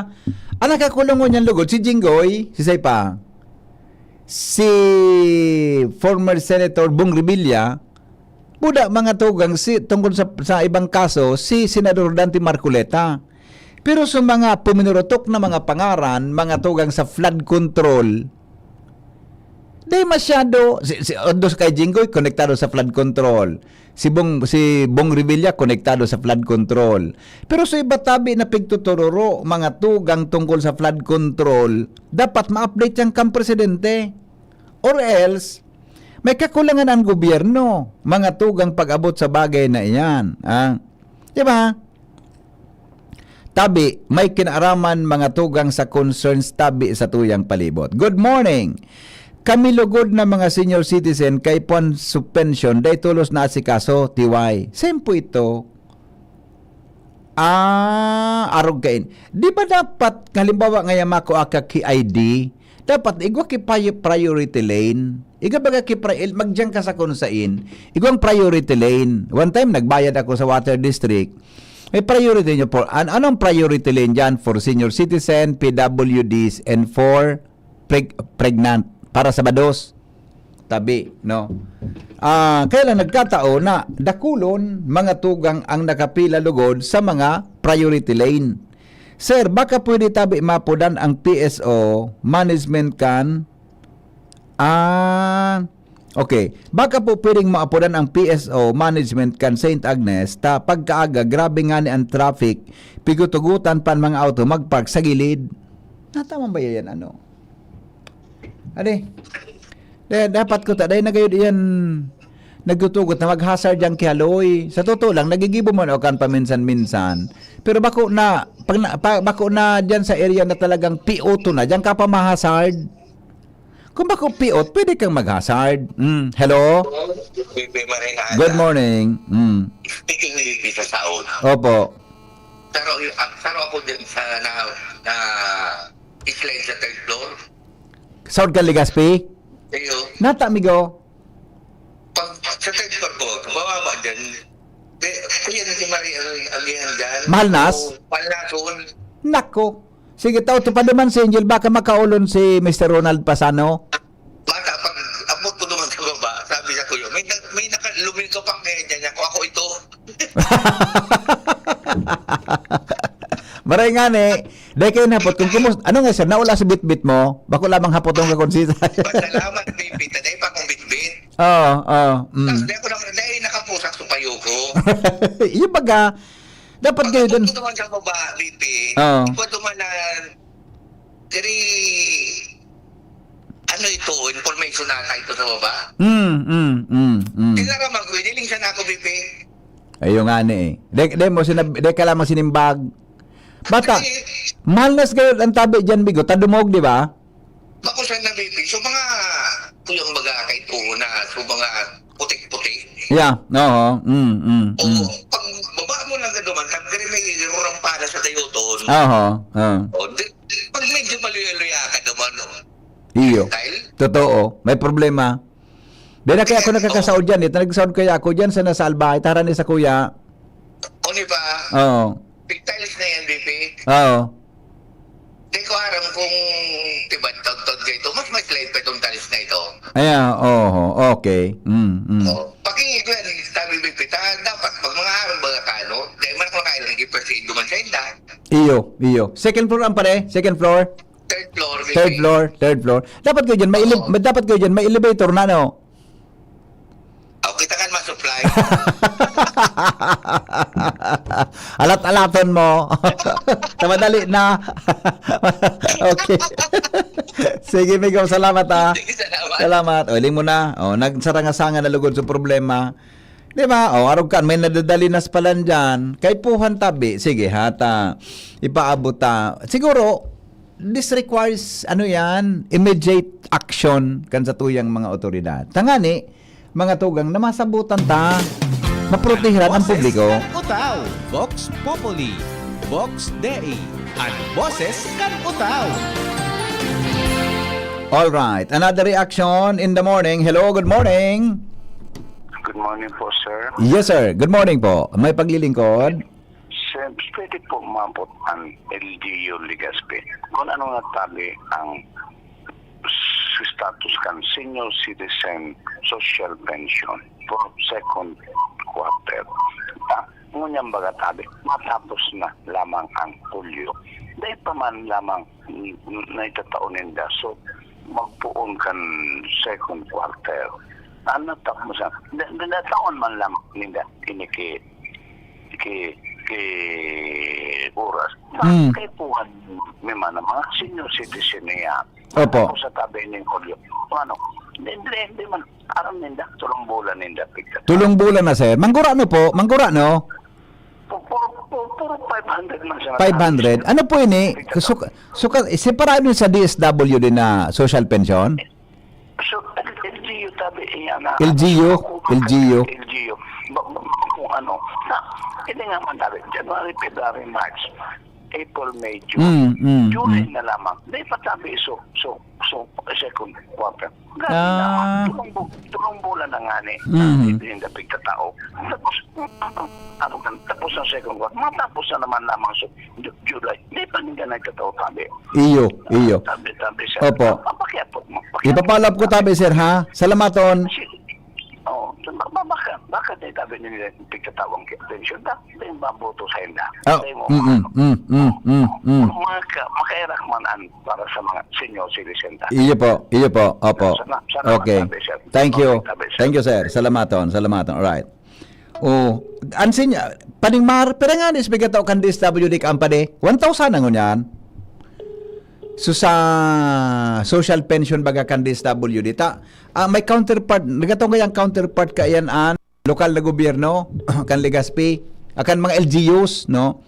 Ang nakakulong ngunyan lugod, si Jinggoy, si Saipa, si former Senator Bong Revilla, buda mga tugang si, tungkol sa, sa ibang kaso, si Senador Dante Marcoleta. Pero sa mga puminurutok na mga pangaran, mga tugang sa flood control, di masyado, si, si, although kay Jinggoy, konektado sa flood control. Si Bong, si Bong Revilla, konektado sa flood control. Pero sa iba tabi na pigtutururo, mga tugang tungkol sa flood control, dapat ma-update yan kang presidente. Or else, may kakulangan ang gobyerno, mga tugang pag-abot sa bagay na iyan. Ah, di ba? Tabi, may kinaaraman mga tugang sa concerns tabi sa tuyang palibot. Good morning! Kami lugod na mga senior citizen kay puan suspension, dai tolos na asikaso, T Y. Same po ito. Ah, arog kain. Di ba dapat, halimbawa, ngaya mako aka ki I D, dapat igwa ki pri-, priority lane? Igwa baga ki pri-, magdiyan ka sa kung sain, igwang priority lane. One time, nagbayad ako sa water district. May priority nyo for, an-, anong priority lane dyan? For senior citizen, P W Ds, and for preg-, pregnant. Para sa bados. Tabi, no? Ah, kaya lang nagkatao na dakulon, mga tugang ang nakapila lugod sa mga priority lane. Sir, baka pwede tabi mapudan ang P S O management kan, ah, okay. Baka po pwedeng maapudan ang P S O management kan Saint Agnes, ta pagkaaga, grabe nga ni ang traffic, pigutugutan pa ang mga auto magpark sa gilid. Natama ba yan, ano? Ade, de, dapat ko ta, dahil nagayod iyan, nagtutugot na mag-hazard yang kihaloy. Sa totoo lang, nagigibo man o kan paminsan-minsan. Pero bako na, pag na, pa, bako na dyan sa area na talagang P O to na, dyan ka pa ma-hazard. Kung bako P O, pwede kang mag-hazard. Mm, hello? Good morning. Mm. Speaking with Mister Saon. Opo. Taro, ah, taro ako din sa na, na slide sa third floor. Saod ka, Legazpi? Iyo. Nata, amigo? Pag sa third floor ko, mababa dyan. Di, kaya na si Marie Al-, Alihan dyan. Malnas? O, Malnason. Nako. Sige, tao, tupad naman si Angel. Baka makaulon si Mister Ronald Pasano. Bata, pag abot ko naman sa baba, sabi sa kuya, may, na, may naka, lumingkapak ngayon dyan. Ako, ako ito. Maray nga ni, dahil kayo napot, kung kumus-, ano nga, sir, naula sa bitbit mo? Bako lamang hapot ang kakonsisa. Pasalamat, baby. Taday pa akong bitbit. Oo, oo. Mm. Tapos, dahil ko naman, dahil nakapusak sa payo ko. Yung baga, dapat kayo dun. Pag naman sa baba, baby, Oo. Ikaw duman na, diri, ano ito, information na ito sa baba? Mm, mm, mm, mm. Tinaraman ko, iniling siya na ako, baby. Ayun nga ni eh. Di, di mo sinab-, di ka lamang sinimbag. Bata, Kasi, Malnas gayod ang tabi dyan, Bigo. Tadumog, di ba? Bako siya na, baby. So, mga, kuyang baga kay tuho na, so, mga putik-putik. Yeah, oo. Mm, mm, Oo, mm. Pag baba mo lang ka duman, pag diri may rampa na sa Dayoton. Oo, oo. O, di, pag medyo maluya-luya ka duman, no? Iyo. Style? Totoo. May problema. Dahil na kaya ako nakakasaod dyan, eh. Nagsaod kaya ako dyan sa nasa Albay, tara ni sa kuya. O, di ba? Oo. Big tiles na yan, B P. Oo. Di ko aram kung, di ba, taon-taon kayo ito, mas may slide pa itong tiles na ito. Ayan, oho, okay. Mm, mm. Oh, pag-iig ko yan, sabi, B P, ta-, dapat pag mga harang mga kano, dahil man ako nakain ng gipa sa iduman sa inda. Iyo, iyo. Second floor ang pare? Second floor? Third floor, B P. Third floor, third floor. Dapat kayo dyan, may Oo. eleb-, dapat kayo dyan, may elevator na, no? Aw, kita kan ma-supply. Alat-alaton mo. Tamadali na. Okay. Sige, Migo, salamat, ah. Sige, salamat. Salamat. O, iling mo na. O, nagsaranga-sanga na lugod sa problema. Di ba? O, arog kan, may nadadali nas palan dyan. Kaipuhan tabi. Sige, ha, ta, ipaabot ta. Siguro, this requires, ano yan, immediate action kan satuyang mga otoridad. Tangani, mga tugang na masabutan ta, maprotehiran ang Boses publiko. Kan Utao, Vox Populi, Vox Dei, an boses kan Utao. All right, another reaction in the morning. Hello, good morning. Good morning po, sir. Yes, sir. Good morning po. May paglilingkod? Sir, pwede po maabot ang L G U Legazpi. Kung ano natabi ang status kan senior citizen social pension for second quarter. Ah, ngunyan baga tabi, matapos na lamang ang Hulyo. Dahil pa man lamang n-, n-, na itatao ninda. So, magpoon kan second quarter. Ano tapos na? Da-, da-, da-, taon man lamang ninda ini ki, ki, ki oras. Sa Mm. kaipuhan, may man ang mga senior citizen niya. Opo. Tapos sa tabi ni Julio. Ano? Hindi, hindi, hindi man. Aram ninda, tulong bulan ninda, pigka. Tulong bulan na, sir. Manggura no po? Manggura no? Pu-, puro, puro, puro five hundred man siya. Five hundred? Ano po ini? Pigka. Suka-, suka-, separado sa D S W din na social pension? So, L G U tabi, eh, yan na. L G U? Ako, L G U? L G U. Ba, ba, kung ano. Na, hindi nga man tabi. January, February, March, April, May, June. Mm, mm, July mm. na lamang. Di pa tabi, so, so, so, second quarter. Grabe Ah. na. Tulong bu-, tulong bulan na nga ni. Mm. Hindi yung dapig katao. Tapos, ano kan, tapos ang second quarter. Matapos na naman lamang, so, Ju-, July. Di pa ninda nagkatao tabi. Iyo, iyo. Tabi, tabi, sir. Opo. Pa-, pakiapot mo. Pakiapot Ipapalap ko mo. tabi, sir, ha? Salamaton. Si-, oh, so, ba-, ba-, baka, baka tayo tabi nila yung pagkatawang ki-, attention. Dapat yung maboto sa inda. Oh, Tayo mo, mm, mm, ano. mm, mm, mm, mm. Maka-, makairak man an para sa mga senior citizen ta. Iyo po, iyo po. Opo. Sana, sana Okay. matabi, sir. Thank you. Okay, tabi, sir. Thank you, sir. Salamaton, salamaton. Alright. Oh, an sinya, paning mar, pero nga, is bigat ako kan D S W D ka ang pade. One thousand na ngunyan. So, sa social pension baga kan D S W D, ta, ah, may counterpart, nagatong kayang counterpart ka yan an lokal na gobyerno, kan Legazpi, akan mga L G Us, no?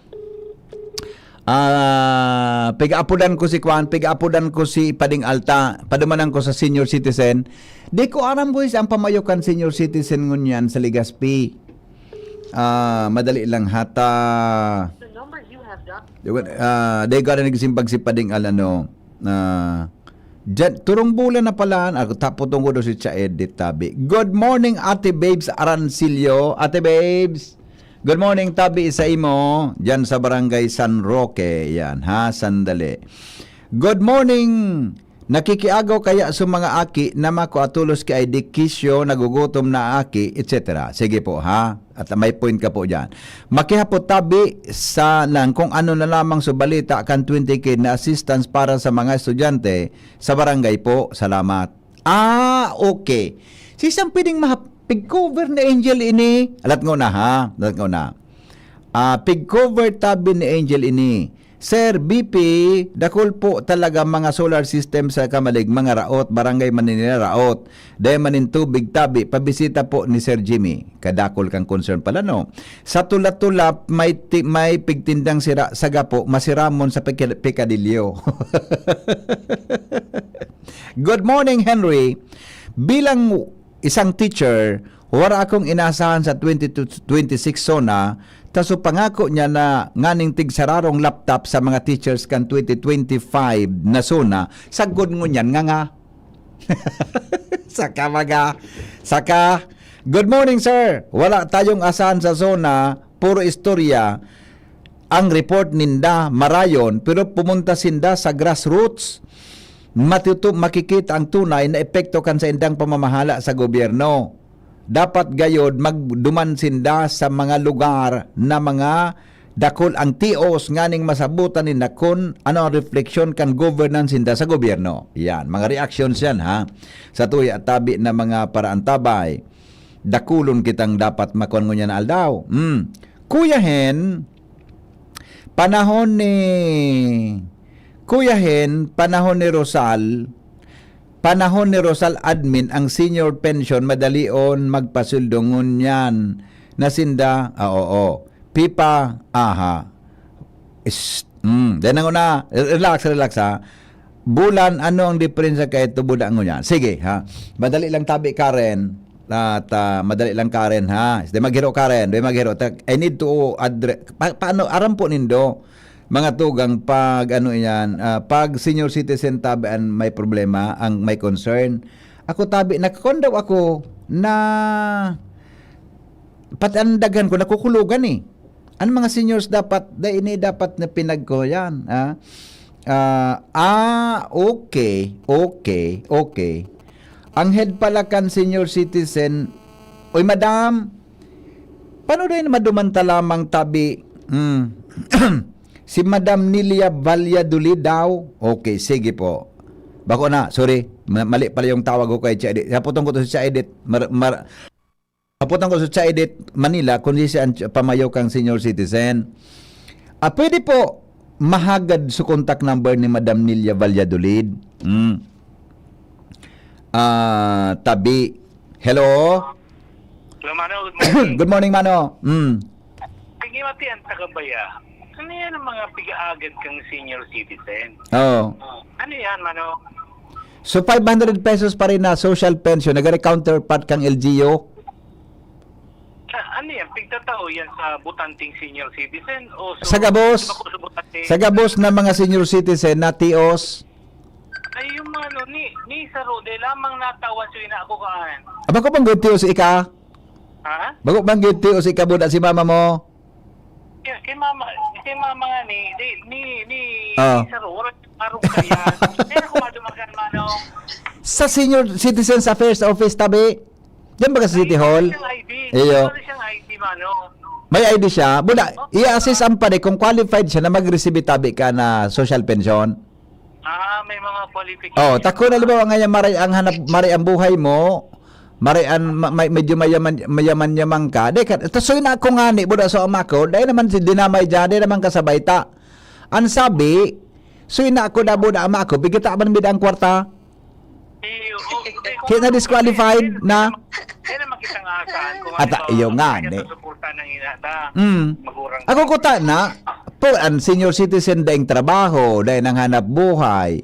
Ah, pig-aapodan ko si Kwan, pig-aapodan ko si Pading Alta, padumanan ko sa senior citizen. Di ko aram, boys, ang pamayo kan senior citizen ngunyan sa Legazpi. Ah, madali lang hata. The number you have dialed. Di ko, ah, di ko aram nagsimbag si Pading Al, ano, ah, dyan, turong bulan na pala, ako, tapos tungkol si Cha Edith Tabi. Good morning, Ate Babes Arancillo. Ate Babes, good morning, tabi sa imo, dyan sa Barangay San Roque. Yan, ha, sandali. Good morning. Nakikiagaw kaya sa mga aki na makuatolos ki ay dikisyo, nagugutom na aki, et cetera. Sige po, ha? At may point ka po dyan. Makihapot tabi sa nang kung ano na lamang sa balita kan twenty K na assistance para sa mga estudyante sa barangay po. Salamat. Ah, okay. Si isang pwedeng mahap-, pig-cover na Angel ini. Alat ko na, ha? Alat ko na. Ah, pig-cover tabi ni Angel ini. Sir B P, dakul po talaga mga solar system sa Camalig, mga Raot, Barangay Manila, Raot. Dahil manin tubig tabi, pabisita po ni Sir Jimmy. Kadakul kang concern pala, no? Sa Tula-Tula, may ti-, may pigtindang sira sa gapo, masiramon sa pika-, pikadilyo. Good morning, Henry. Bilang isang teacher, wara akong inasahan sa twenty-two, twenty-six SONA, ta so pangako niya na nganing tigsararong laptop sa mga teachers kan twenty twenty-five na SONA, sagkod ngunyan nga nga. Saka mga, saka, "Good morning, sir. Wala tayong asahan sa zona, puro istorya ang report ninda, marayon, pero pumunta sinda sa grassroots. Matutu-, makikita ang tunay na epekto kan saindang pamamahala sa gobyerno. Dapat gayod magduman sinda sa mga lugar na mga dakul ang tios nganing masabutan ninda kun ano ang refleksyon kan governance ninda sa gobyerno." Yan, mga reactions yan, ha. Sa tuya at tabi na mga paraantabay, dakulon kitang dapat makuan ngunyan na aldaw. Hmm. Kuya Hen, panahon ni, Kuya Hen, panahon ni Rosal, panahon ni Rosal admin ang senior pension, madalion magpasweldo ngunyan na sinda. Ah, oo. Pipa, aha. Is, mm, then ang una, relax, relax, ha. Bulan, ano ang diferensya kay tubo na ngunyan? Sige, ha. Madali lang tabi, Karen. At, ah, madali lang, Karen, ha. Di maghiro, Karen. Di maghiro. Ta-, I need to address. Pa-, paano? Aram po nindo, mga tugang, pag ano yan, ah, pag senior citizen tabi ang may problema, ang may concern. Ako tabi, nagkakon daw ako na pati ang daghan ko, nakukulogan eh. Ang mga seniors dapat, da ini dapat na pinagkuhan, ha? Ah, ah, okay, okay, okay. Ang head pala kan senior citizen, "Uy, madam, paano rin madumanta lamang tabi?" Hmm. Si Madam Nilia Valladolid daw. Okay, sige po. Bako na, sorry. Ma-, mali pala yung tawag ko kay Cha Edith. Naputong ko to si Cha Edith. Mar-, mar-, naputong ko si Cha Edith Manila, kung si siya ang ch-, pamayo kang senior citizen. Ah, pwede po mahagad sa contact number ni Madam Nilia Valladolid. Mm. Ah, tabi. Hello? Hello, Mano. Good morning. Good morning, Mano. Mm. Pigimati ang tagabaya. Ano yan ang mga pigaagad kang senior citizen? Oo. Ano yan, Mano? So, five hundred pesos pa rin na social pension, nagre-counterpart kang L G U? Sa, ano yan? Pigtatao yan sa butanteng senior citizen o Sa gabos. Sa bako sa butante? Sa gabos na mga senior citizen na tios? Ay, yung ano, ni, ni Saro, di lamang natawan so ina ko kaan. Ah, bako bang good tios ika? Ha? Bako bang good tios ika, buda si mama mo? Kay, kay mama, kay mama nga ni, di, ni, ni, Ah. ni Saro, wala arog kaya. Kaya kung madumagan, Mano. Sa Senior Citizens Affairs Office, tabi. Diyan ba ka sa City Hall? Ay, wala siyang I D. Iyo. Wala siyang I D, Mano. May I D siya. Buda, Oh. i-assess ang pare kung qualified siya na mag-receive tabi ka na social pension. Ah, may mga qualification. Oh, tako na, halimbawa, nga yan, maray ang hanap, maray ang buhay mo, maray ang ma-, may, medyo mayaman, mayaman-yaman ka. Di ka, ta, so ina ko nga ni, buda sa ama ko, dahil naman si dinamay dyan, di naman kasabay ta. Ang sabi, so ina ko na, buda ama ko, bigita man bida ang kwarta. Eh, oo, hindi, kung Kaya na-disqualified hindi, na? Hindi naman kita nga asahan kung Ata, halimbawa, iyo nga, kaya ni. Susuporta ng ina ta, Mm. magurang Ako kuta na, po, ang senior citizen, daing trabaho, daing nang hanap buhay.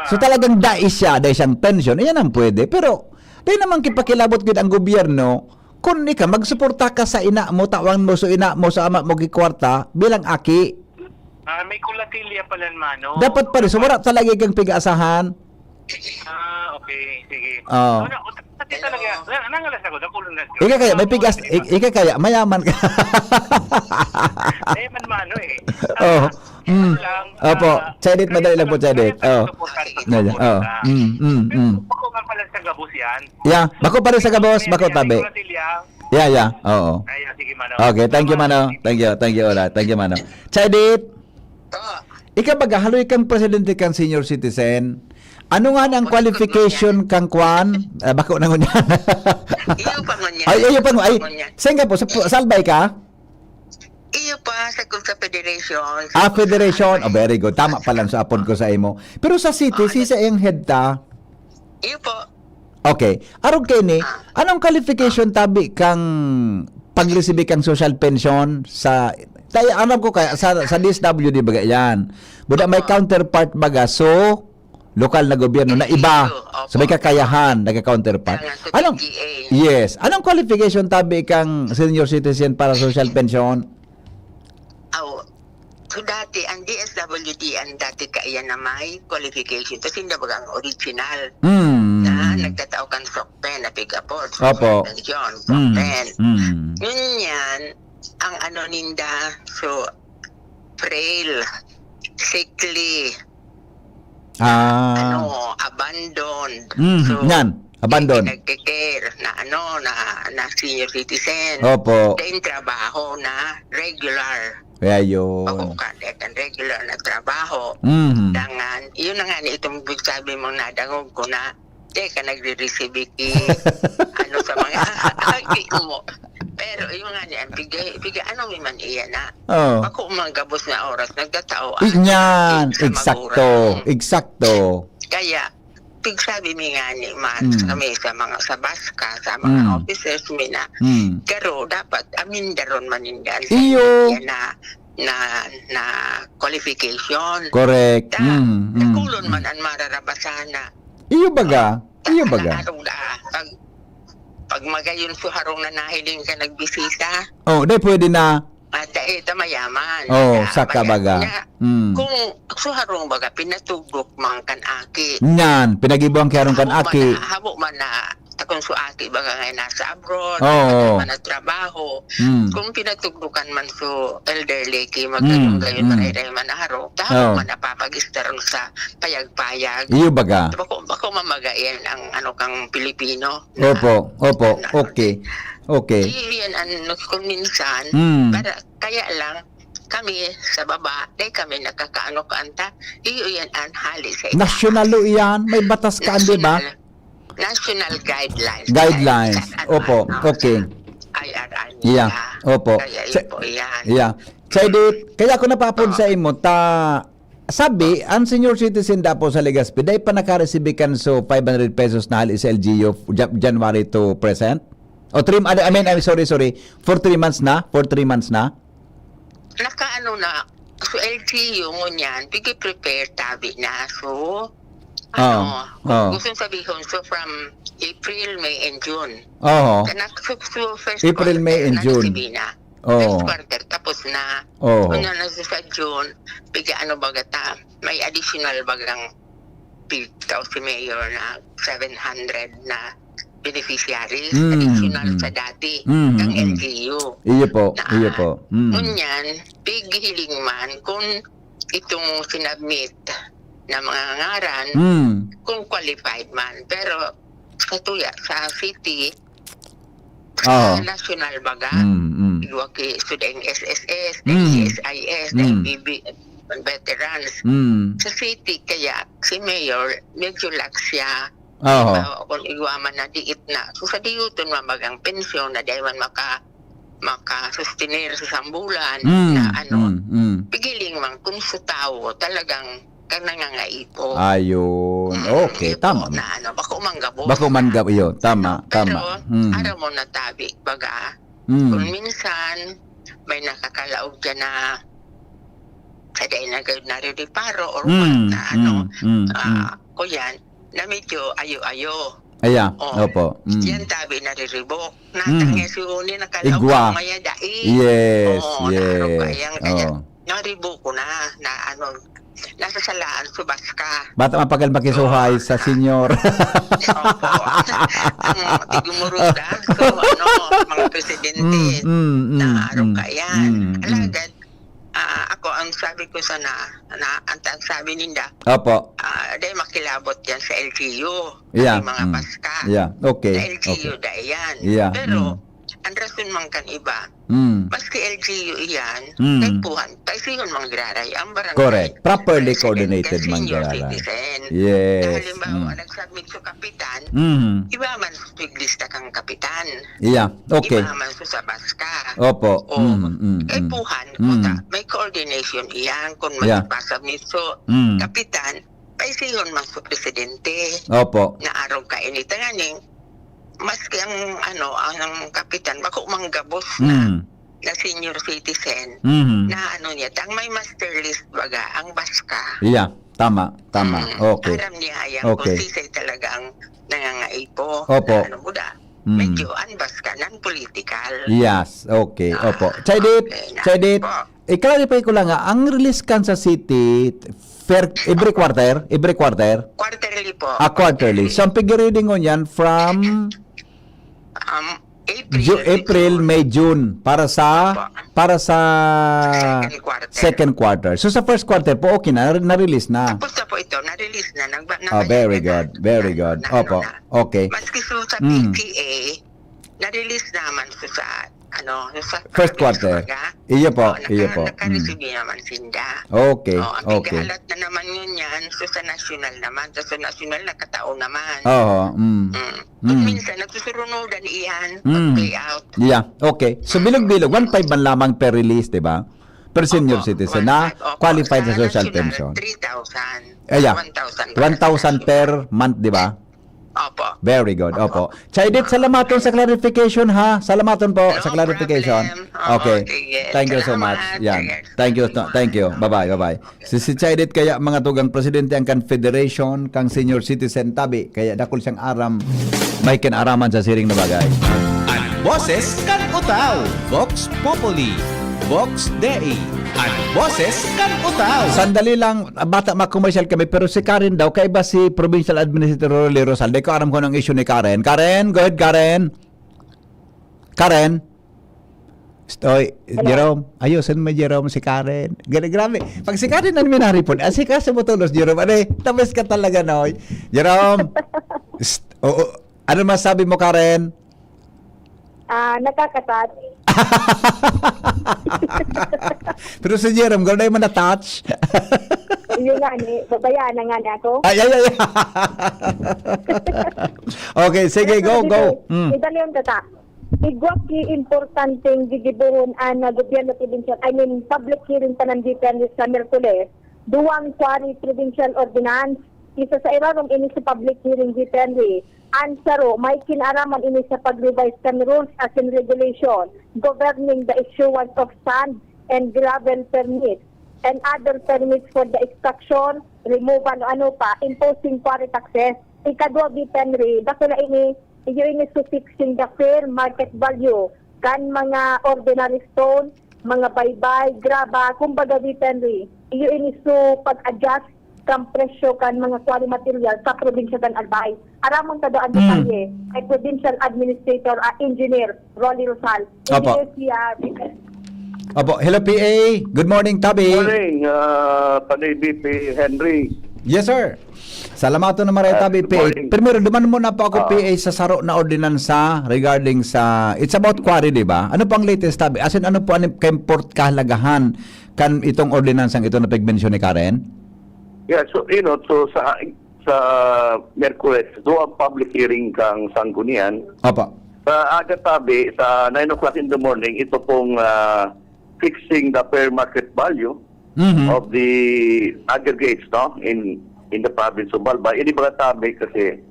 So, Ah. talagang dai siya, dai siyang pension, iyan ang pwede. Pero, dai naman kipakilabot gid ang gobyerno, kung ika, magsuporta ka sa ina mo, tawan mo, so ina mo, sa ama mo, gikwarta, bilang aki. Ah, may kulatilya pala, Mano. Dapat pa rin. So, wala talaga kang pig-aasahan. Ah, okay. Sige. Oo. Ano, pati talaga, na, nangalas ako, nakulong na. Ika kaya, may pigas, ik-, ika kaya, mayaman ka. Eh, man, Mano, eh. Oh. Ah, Mm. lang, Opo. ah, Chedit, madali lang po, kaya Chedit. pala Oh. suportahan pag Yeah, yeah. Oh. suporta. Mm, mm, Pero mm. bako nga pala sa gabos yan. Yeah. Bako pa rin sa gabos, May bako tabi. Kulatilya. Yeah, yeah. Oo. Ay, ah, sige, Mano. Okay, thank you, Mano. Thank you, thank you, Ola. Thank you, Mano. Chedit, Ah. Ika baga, haloy kang presidente kang senior citizen. Ano nga ang Opo, qualification kang kwan? Ah, bako na ngunyan. Iyo pa ngunyan. Ay, iyo pa ngunyan. Ay, Ngunyan. Saan ka po? Sa, sa Albay ka? Iyo pa, sa, sa federation. Ah, federation. Oh, very good. Tama pa lang sa apon ko sa imo. Pero sa city, Ah, si sa iyang head ta? Iyo po. Okay. Arog kay ni, Ah. anong qualification tabi kang pag-receive kang social pension sa, tayo, alam ko kaya, sa, sa D S W D baga yan. Buda may Opo. counterpart baga, so, lokal na gobyerno na iba. Opo. So, may kakayahan, nagka-counterpart. Kaya nga, sa Anong, P G A. Yes. Anong qualification tabi kang senior citizen para social pension? Aw, so, da-, dati, ang D S W D, ang dati kaiyan na may qualification. Kasi hindi baga ang original Mm. na nagtatao kan SOCPEN, na piga po, Opo. suspension, Mm. SOCPEN. Mm. Ngunyan, ang ano ninda, so, frail, sickly, Ah. ano, abandoned. Mm, So, yan. Abandon. Nagke-care na ano, na, na senior citizen. Opo. Then trabaho na regular. Kaya yun. Ako ka, dahil regular na trabaho. Mhm. Dangan, yun na nga ni itong sabi mong nadangog ko na, "Teka, nagre-receive ki, ano sa mga aki mo." Pero yun nga ni, ang bigay, bigay, ano mi man iya na. Oh. Bako mga gabos na oras, nagtatao ang Yan, sakit sa eksakto, magurang. eksakto. Kaya, pigsabi mi nga ni, mas Mm. kami sa mga, sa baska, sa mga Mm. officers mi na, Mm. "Garo, dapat amindaron man nindan sa Iyo. iya na, na, na qualification." Correct. Ta, Mm, mm, dakulon mm. man ang mararabasana. Iyo baga, Ta, iyo baga. Ang arog da, pag, pag magayon so harong na nahiling ka nagbisita. Oh, di pwede na. Ah, dai ta mayaman. Oh, Kaya saka maya-, baga. na, Mm. kung so harong baga, pinatugdok man kan aki. Nyan, pinagibuan ki harong kan Habo man aki. na, habo man na, takon so aki baga nga nasa abroad, Oo. wala man na trabaho. Mm. Kung pinatugdokan man so elderly ki Mm, magkatunggayon mm. marayray man na harong, ta habo Oo. man na papag-istar sa payag-payag. Iyo baga. Bako, bako mamagayan ang ano kang Pilipino. Opo, opo. Ano, Okay. Okay. Iyo yan ang kung minsan, Mm. para, kaya lang, kami sa baba, di kami nakakaano kaanta, iyo yan ang hali sa itaas. Nasyonal lo iyan, may batas ka, di ba? National, national guidelines. Guidelines. Sa ano, Opo, ano, okay. sa I R R Yeah, nila. opo. Kaya Sa, yun po yan. yeah. Sa edit, kaya ako napapon Oh. sa imo, ta, sabi, ang senior citizen dapo sa Legazpi, dai pa nakareceive kan so five hundred pesos na hali sa L G U, Ja-, January to present? O three, I mean, I'm sorry, sorry. For three months na? For three months na? Nakaano na, so L G U ngunyan, pigi-prepare tabi na. So, ano, Oh, kung oh. gusto sabihon, so from April, May, and June. Oho. Kanak-, so, so first April, May, quarter, and June. nagsibi na. Oh. First quarter, tapos na. Oh. Kung na, na sa June, pigi ano baga ta, may additional bagang pi-, tao si Mayor na seven hundred na beneficiaries, Mm, additional mm. sa dati, Mm, ng mm. L G U. Iyo po, Na, iyo po. Mm. ngunyan, pighiling man kung itong sinubmit na mga ngaran, Mm. kung qualified man. Pero sa tuya, sa city, Oo. sa national baga, Mm, mm. igwa ki, so daing S S S, daing Mm. C S I S, daing Mm. B B, veterans. Mm. Sa city, kaya si Mayor, medyo lax siya. Oo. Halimbawa, kung igwa man na diit na, so sa diuton man bagang pensyon na dai man maka-, makasustener sa sambulan Mm, na ano, mm, mm. pigiling man kung sa tawo talagang kang nangangaipo. Ayun. Mm, Okay, yun po tama. na ano, bako man gabos Bako man na. gab-, iyo, tama, Pero, tama. Mm. aram mo na tabi, baga, Mm. kung minsan, may nakakalaog dyan na sa dahil na gayud naririparo or what Mm, na ano, mm, mm, ah, mm. kuyan, na medyo ayo-ayo. Aya, Oh, opo. Mm. yan tabi nariribok. Natang Mm. yes, uni, nakalaog Igwa. maya dai. Yes, Oo, yes. naaro ka yan, kaya Oo. naribo ko na, na ano, nasasalaan, subas ka. Bata mapagal makisuhay Oo. sa senior. Opo. Ang tigumuruda, so ano, mga presidente, Mm, mm, mm, naaro mm, ka yan. mm, mm. Alagad, ah, ako, ang sabi ko sana, na, ang, ang sabi ninda, Opo. ah, dahil makilabot yan sa L G U, Yeah, ang mga mm. paska. Yeah, okay, Sa L G U okay. dahil yan. Yeah, Pero, mm. ang rason man kan iba, Mm. maski L G U iyan, Mm. kaipuhan, paisihon man giraray ang barangay Correct. Properly president coordinated kan man senior giraray. citizen. Yes, Halimbawa, mm. nagsubmit sa kapitan, Mm. iba man sa piglista kang kapitan. Yeah, okay. Iba man sa sabas ka. Opo. O, Mm, mm, mm. kaipuhan, Mm. puta, may coordination iyan kung Yeah. magpasubmit sa Mm. kapitan, paisihon man sa presidente. Opo. Na arog ka ini. Tanganing, maski ang, ano, ang, ang kapitan, bako man gabos na, Mm. na senior citizen, Mhm. na ano niya, tang may master list baga, ang baska. Yeah, tama, tama. Mm, Okay. aram niya, ayan, kung Okay. sisay talaga ang nangangaipo, Opo. na ano mo da, Mm. medyo ang baska, non-political. Yes, okay. Ah, Opo. Chedit, okay, na Chedit, po. I-clarify ko lang nga, ang release kan sa city, fair, every quarter? Every quarter? Quarterly po. Ah, quarterly. So, ang pigreading ngunyan from Um, April, Ju-, May, April, June. May, June para sa Opo. Para sa Second quarter. Second quarter. So sa first quarter po, okay na, na-release na. Tapos na po ito, na-release na. Nagba- Ah, very good, very good. Opo. Okay. Maski so sa Mm. P T A, na-release naman so sa ano, so sa First quarter. Iyo po, Oo, naka- iyo po. Mm. Naka-receive naman sinda. Okay, Oo, ang okay. Pighahalat na naman ngunyan, so sa national naman. So sa national, nakatao naman. Oo, mm. Mm. Kung Mm. minsan, nagsusurunudan iyan, Mm. pag-pay out. Yeah, okay. So, bilog-bilog, one five man lamang per release, di ba? Per senior Opo, citizen na one five, opo. Qualified sa Sa social national, pension. Three thousand. Ah, yeah. One thousand per One thousand per month, di ba? Opo. Very good, Opo. opo. Chaydit, salamaton sa clarification, ha? Salamaton po No sa clarification. problem. Oo, Okay. sige. Thank you so Salamat. much. Yan. Sige. Thank you, Salamat. thank you. Bye-bye, bye-bye. Si, si Chaydit kaya, mga tugang, presidente ang Confederation kang Senior Citizen tabi, kaya dakul siyang aram, may kinaraman sa siring na bagay. An boses kan Utao, Vox Populi, Vox Dei, an boses kan Utao. Sandali lang, bata, ma-commercial kami, pero si Karen daw, kaiba si Provincial Administrator Rolly Rosal. Di ko aram kung anong issue ni Karen. Karen, go ahead, Karen. Karen? St-, oy, Hello. Jerome. Ayusin mo, Jerome, si Karen. Gra-, grabe. Pag si Karen ang minaripon, asikaso mo tolos, Jerome. Ano eh, tapos ka talaga, no? Jerome. St-, oo. Ano masabi mo, Karen? Ah, nakaka-touch. Pero si Jerome, gano'n man na-touch. Yun nga, ni, babayaan na nga niya ako. Ay, ay, ay. Okay, sige, Pero go, sige, go. sige. Mm. Idali ang tata. Igwa ki importanteng gigibohon an, ah, gobyerno probinsyal, I mean, public hearing pa ng D P N sa Miyerkules, duwang quarry provincial ordinance, isa sa irarom ini sa public hearing D P N. An saro, may kinaraman ini sa pag-revise kan rules asin regulation governing the issuance of sand and gravel permit and other permits for the extraction, removal, o ano pa, imposing quarry taxes. Ikadwa, D P N, dakula ini, iyo ini so fixing the fair market value kan mga ordinary stone, mga baybay, graba, kumbaga, D P N, iyo ini so pag-adjust kan presyo kan mga quarry material sa probinsya kan Albay. Aramon ta daw ang Mm. detalye kay Provincial Administrator, ah, Engineer Rolly Rosal. Opo. Engineer siya, Opo. Hello, P A. Good morning, Tabi. Morning, ah, Panay V P Henry. Yes, sir. Salamaton na maray, Ah, Tabi, good P A. morning. Primero, duman muna po ako, Ah. P A, sa saro na ordinansa regarding sa, it's about quarry, di ba? Ano po ang latest, Tabi? As in, ano po ang ka-import kahalagahan kan itong ordinansang ito na pigmensyon ni Karen? Yeah, so, you know, so sa, sa Miyerkules, do ang public hearing kang Sanggunian. Opo. Sa aga tabi, sa nine o'clock in the morning, ito pong, ah, fixing the fair market value Mhm. of the aggregates, no, in, in the province of Albay. Ini baga tabi kasi,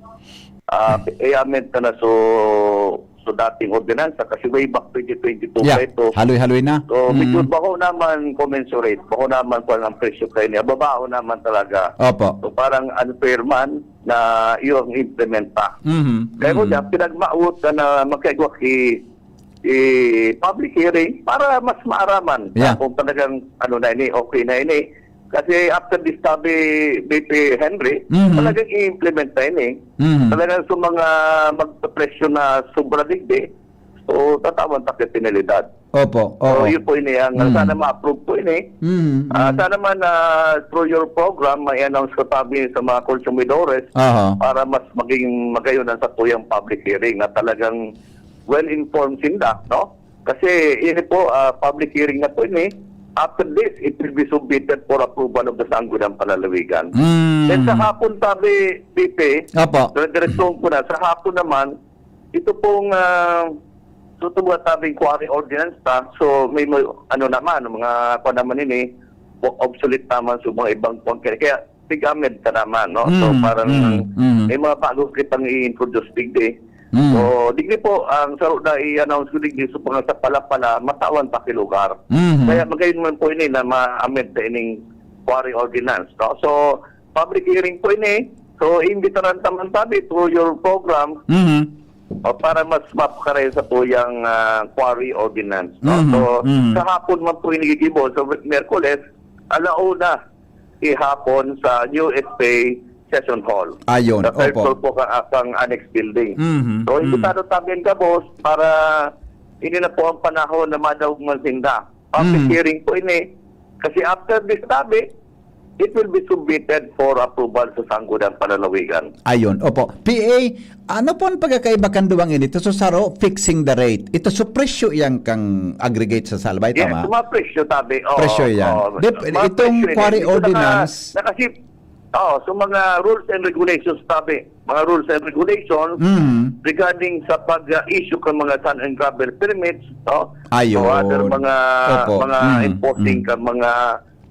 ah, i-amend na na so, so dating ordinansa kasi way back twenty twenty-two Yeah. pa ito. Haloy-haloy na. So, medyo Mm. baho naman commensurate. Baho naman kung ang presyo kayo niya. Babaho naman talaga. Opo. So, parang unfair man na iyong implementa. Mhm. Kaya ko Mhm. dyan, pinagmaot ka na magkaigwa ki, i-public hearing para mas maaraman Yeah. kung talagang ano na ini, okay na ini. Kasi after this tabi, V P Henry, Mhm. talagang i-implement na ini. Mhm. Talagang sa mga magpapresyo na sobra digdi, so tatawan ta kay penalidad. Opo, So, oo. yun po ini ang Mm. sana ma-approve po ini. Mhm, Ah, mhm. sana man, ah, through your program, may announce ko tabi sa mga konsumidores Aha. para mas maging magayon ang satuyang public hearing na talagang well-informed sinda, no? Kasi ini po, ah, public hearing na po ini. After this, it will be submitted for approval of the Sangguniang Panlalawigan. Mm. Then sa hapon, tabi, V P, Opo. dire-, diretso ko na, sa hapon naman, ito pong, ah, so, ito mga tabing quarry ordinance ta. So, may, may, ano naman, mga, kwan naman ini, o-, obsolete naman sa mga ibang kwan. Kaya, kaya, tig-amend ka naman, no? So, Mm, parang mm, mm. may mga bago kitang i-introduce digdi. Mm. So, digdi po, ang sa, na i-announce ko digdi, so, mga sa pala-pala, matawan pa ki lugar. Mhm. Kaya magayon man po ini na ma-amend sa ining quarry ordinance, no? So, public hearing po ini. So, imbitaran ta man tabi through your program. Mhm. O, para mas mapakaray sa tuyang, ah, quarry ordinance, no? Mhm, So, mhm. kahapon man po inigigibo, sa Miyerkules, alauna ihapon sa U S P session hall. Ayun, Sa third opo. floor po ka, ah, kang annex building. Mhm, So, mhm. imbitado tabi ang gabos para ini na po ang panahon na madawog man sinda. Public Mhm. hearing po ini. Kasi after this tabi, it will be submitted for approval sa Sangguniang Panlalawigan. Ayun, opo. P A, ano po ang pagkakaiba kan duwang ini? Ito sa saro, fixing the rate. Ito sa presyo yang kang aggregate sa Salbay, Yes, tama? mga presyo tabi. Oo, Presyo yan. oo. Di, Mga itong presyo ini. quarry Ito naka-, ordinance, nakasip-, Oo, so mga rules and regulations tabi, mga rules and regulations Mhm. regarding sa pag-issue ng mga sand and gravel permits, no? Ayun. O other mga Opo. mga Mhm, imposing mhm. ka mga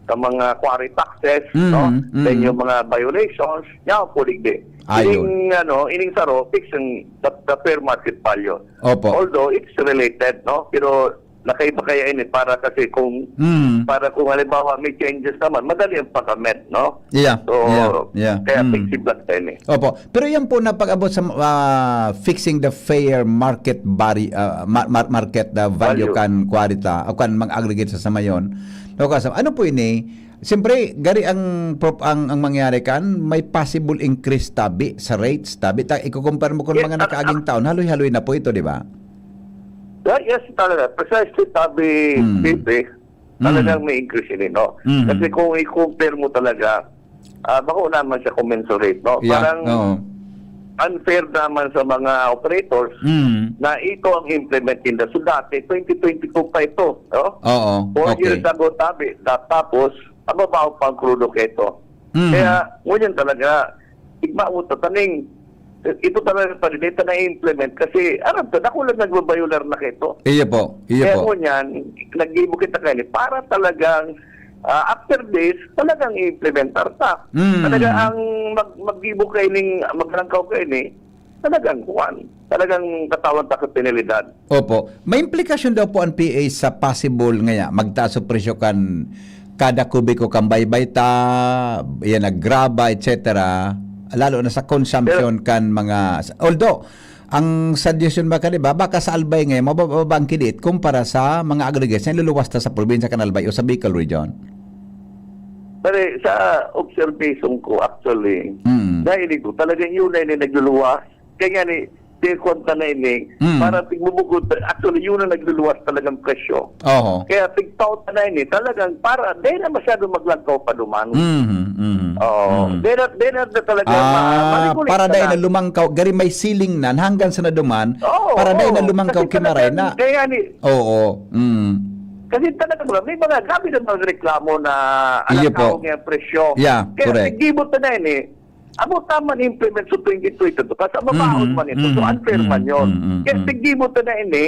ka mga quarry taxes, Mhm, no? Then mhm. yung mga violations, yan po digdi. Ayun. Ining, ano, ining saro, fixing the, the fair market value. Opo. Although it's related, no? Pero nakaiba kaya ini para kasi kung Mm. para kung halimbawa may changes naman, madali ang pag-amend, no? Yeah, So, yeah, yeah. kaya Mm. flexible lang tayo ni. Opo. Pero yan po na pag-abot sa, ah, fixing the fair market vari-, ah, mar-, mar-, market, ah, value Value. kan kwarita, o kan mga aggregate sa samayon. No, kasi ano po ini? Siyempre, gari ang prop-, ang, ang mangyari kan, may possible increase tabi sa rates, tabi. Ta, ikukumpara mo kung Yes, mga ang, nakaaging ang taon, haloy-haloy na po ito, di ba? Yeah, yes, talaga. Precisely, sabi, Mm. Pepe, Mm. talagang may increase ini, no? Mm. Kasi kung i-compare mo talaga, ah, bako naman siya commensurate, no? Yeah, Parang oo. unfair naman sa mga operators Mm. na ito ang implement nila. So, dati, twenty twenty-two pa ito, no? Oo, Four okay. years ago, tabi, da-, tapos, mababaw pa ang krudo keto. Mm. Kaya, ngunyan talaga, igma mo tataning, ito talaga pag data na implement kasi aram ta, dako lang nagbabayular na kito. Iyo po, iyo Kaya po. ngunyan, naggibo kita kani para talagang, ah, after this, talagang i-implementar ta. Mm. Talaga ang mag-, maggibo ka ining, maglangkaw ka ini, talagang kuwan. Talagang katawan ta sa penalidad. Opo. May implikasyon daw po ang P A sa possible ngaya, magtaas o presyo kan kada kubiko kan baybay ta, yan, nagraba, et cetera. Lalo na sa consumption Pero kan mga, although, ang suggestion ba ka, di ba, baka sa Albay ngayon, mababa ang kilit kumpara sa mga aggregates na iluluwas ta sa probinsya kan Albay o sa Bicol Region? Pare, sa observation ko, actually, Mm. dahil ito, talagang yun na yung nagluluwas. Kaya nga ni, pinagkwenta na ini, Mm. para tigbubukod, actually, yun ang nagluluwas talagang presyo. Oho. Kaya tigtaot na ini, talagang para, dahil na masyado maglangkaw pa duman. Mhm, mhm, Oo. mhm. Dahil na, dahil na talaga Ah, ma-, manipulate para na dahil na. na lumangkaw, gari may ceiling na, hanggang sa naduman, Oo, para dahil na oo. lumangkaw Kasi kimaray talagang, na. kaya nga ni Oo, mm. Kasi talaga, may mga grabe na mga reklamo na Iyo alangkaw po. niya ang presyo. Yeah, Kaya correct. tigbubukod na ini, Amo ta man implement sa twenty twenty-two, kasi mabaon Mhm, man ito. So, mhm, unfair man mhm, yun. mhm, mhm, Kaya mhm. tigibo ta na ini,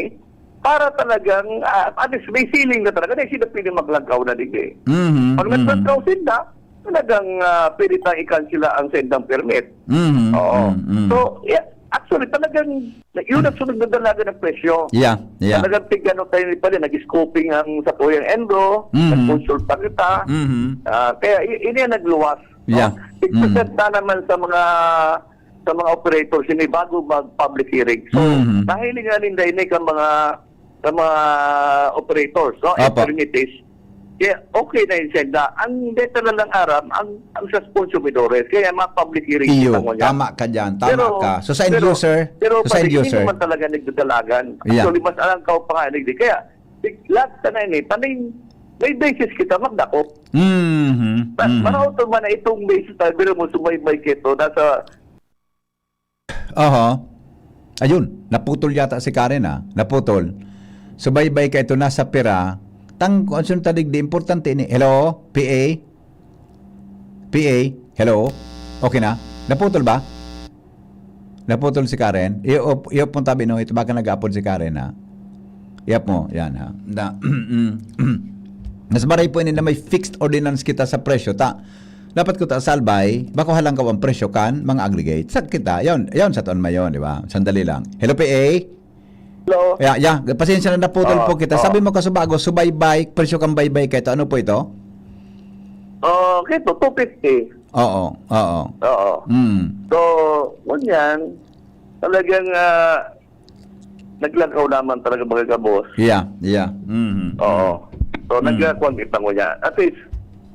para talagang, ah, at least may ceiling na talaga, na sila pwede maglangkaw na digdi. Mhm, Pag mhm. naglangkaw sila, talagang, ah, pwede tayong i-cancel ang sendang permit. Mhm, Oo. mhm, mhm. So, yeah, actually, talagang, yun ang sunod na dalaga ng presyo. Yeah, yeah. Talagang tig-ano tayo ni pala, nag-scoping ang sa Kuyang Endo, Mhm. nag-consulta kita. Mhm. Ah, kaya i-, ini ang nagluwas. Yeah. No? Mm. Ipresenta naman sa mga, sa mga operators ini bago mag-public hearing. So, Mhm. nahiling na ninda ini ka mga, sa mga operators, no? Opo. Permitters. Kaya okay na yun, Senda. Ang data na lang aram, ang, ang sa sponsor midores. Kaya mga public hearing Iyo, kita mo niya. tama ka dyan. Tama Pero, ka. So, sa end pero, user, pero so sa end pati, hindi user. naman talaga nagdadalagan. Yeah. Actually, mas alam ka pa nga, hindi. Kaya, lahat ka na ini, taning, may basis kita, magdakop. Mhm, Ma-, mhm. maraot man na itong basis na, pero mo sumaybay kito, nasa Oho. Ayun, naputol yata si Karen, ah. Naputol. Subaybay ka ito, nasa pira. Tang, kung saan tadig di importante ini. Hello? P A? P A? Hello? Okay na? Naputol ba? Naputol si Karen? I-op-, i-op mo tabi, no? Ito baka nag-aapod si Karen, ha? I-op mo, yan, ha? Na, mas maray po ini na may fixed ordinance kita sa presyo, ta. Dapat ko ta salbay, bako halangkaw ang presyo kan mga aggregate. Sa kita, yon, yon sa tuan mayon, di ba? Sandali lang. Hello, P A? Hello? Yeah, yeah. Pasensya na, naputol Oo, po kita. oo. Sabi mo, kasubago, subaybay, presyo kan baybay kaito. Ano po ito? Oh, kito, two fifty. Oo, oo. Oo. Mm. So, ngunyan, talagang, ah, naglakaw naman talaga, mga kabos. Yeah, yeah. Mhm. Oo. So, Mm. nagkakuan kita ngunyan. At least,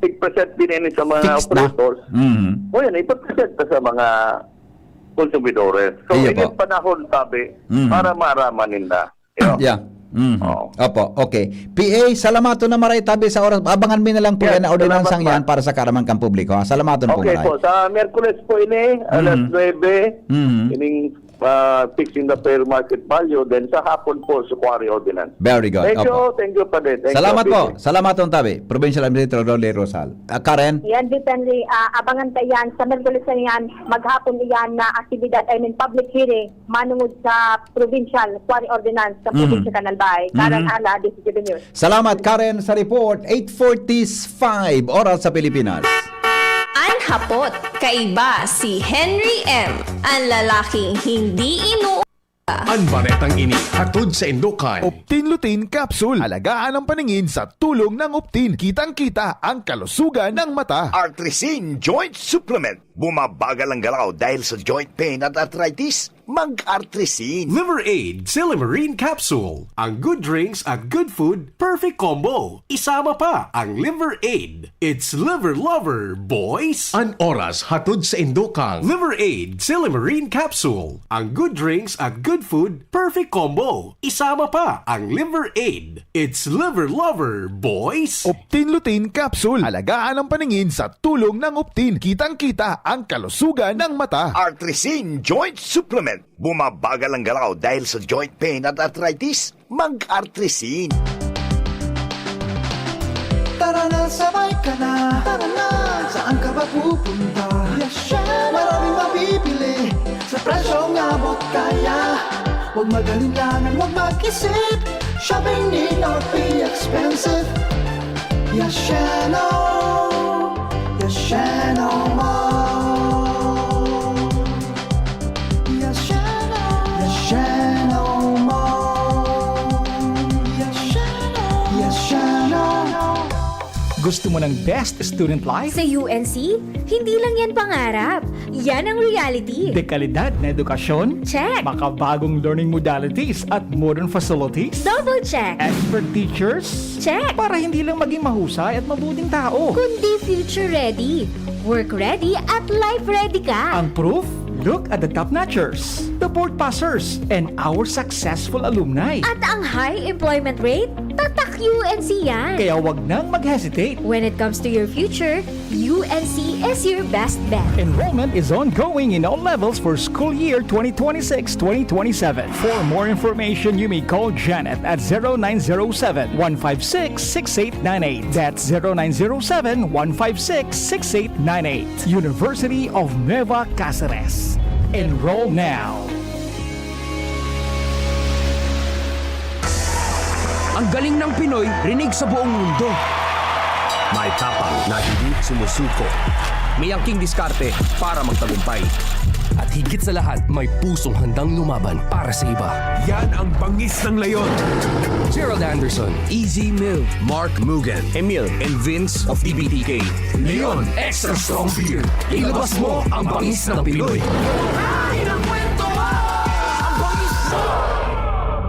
i-present din ini sa mga Fixed na. operators. Mhm. O yan, ipapresent na sa mga konsumidores. So, Iyo ini po. Panahon, tabi, Mhm. para maaraman ninda. Yo. Yeah. Mhm. Oo. Opo, okay. P A, salamaton na maray tabi sa oras. Abangan mi na lang po Yeah, yan na ordinansang salamat, yan para sa kaaraman kan publiko, ha? Salamaton po Okay maray. po, sa Miyerkules po ini, alas Mhm. nuebe, Mhm. ining ah, fixing the fair market value, then sa hapon po, sa quarry ordinance. Very good. Thank you, Opo. thank you, Padre. Thank Salamat you, po. P J. Salamat po, tabi. Provincial Administrator Rolly Rosal. Ah, Karen? Yan, Depenley, ah, abangan ta yan. Sa Miyerkules na yan, maghapon iyan na aktibidad, I mean, public hearing, manungod sa provincial quarry ordinance sa Mhm. probinsya kan Albay. Karen Mhm. Ala, D C T V News. Salamat, Karen, sa report. Eight forty-five, oras sa Pilipinas. An hapot, kaiba si Henry M, an lalaking hindi inu An baretang ini hatod sa Indokan. Optin Lutein Capsule. Alagaan ang paningin sa tulong ng Optin. Kitang-kita ang kalusugan ng mata. Artrisin Joint Supplement. Bumabagal ang galaw dahil sa joint pain at arthritis. Mag-Artrisin. Liver Aid Silymarin Capsule. Ang good drinks at good food, perfect combo. Isama pa ang Liver Aid. It's Liver Lover, boys! An oras hatod sa Indokang. Liver Aid Silymarin Capsule. Ang good drinks at good food, perfect combo. Isama pa ang Liver Aid. It's Liver Lover, boys! Optin Lutein Capsule. Alagaan ang paningin sa tulong ng Optin. Kitang-kita ang kalusugan ng mata. Artrisin Joint Supplement. Bumabagal ang galaw dahil sa joint pain at arthritis. Mag-Artrisin. Tara na, sabay ka na. Tara na, saan ka ba pupunta? Yasha! Maraming mabibili sa presyong abot kaya. Huwag mag-alinlangan, huwag mag-isip. Shopping need not be expensive. Yashano! Yashano Mall! Yashano! Yashano Mall! Yashano! Yashano! Gusto mo ng best student life? Sa U N C, hindi lang yan pangarap. Yan ang reality. Dekalidad na edukasyon? Check. Makabagong learning modalities at modern facilities? Double check. Expert teachers? Check. Para hindi lang maging mahusay at mabuting tao. Kundi future ready, work ready, at life ready ka. Ang proof? Look at the top notchers, the board passers, and our successful alumni. At ang high employment rate? Tatak U N C yan. Kaya wag nang mag-hesitate. When it comes to your future, U N C is your best bet. Enrollment is ongoing in all levels for school year twenty twenty-six twenty twenty-seven. For more information, you may call Janet at zero nine zero seven, one five six, six eight nine eight. That's zero nine zero seven, one five six, six eight nine eight. University of Nueva Caceres. Enroll now. Ang galing ng Pinoy, rinig sa buong mundo. May tapang na hindi sumusuko. May angking diskarte para magtagumpay. At higit sa lahat, may pusong handang lumaban para sa iba. Yan ang bangis ng leon. Gerald Anderson, Easy Mill, Mark Mugen, Emil, and Vince of T B T K. Leon Extra Strong Beer. Ilabas mo ang bangis ng Pinoy.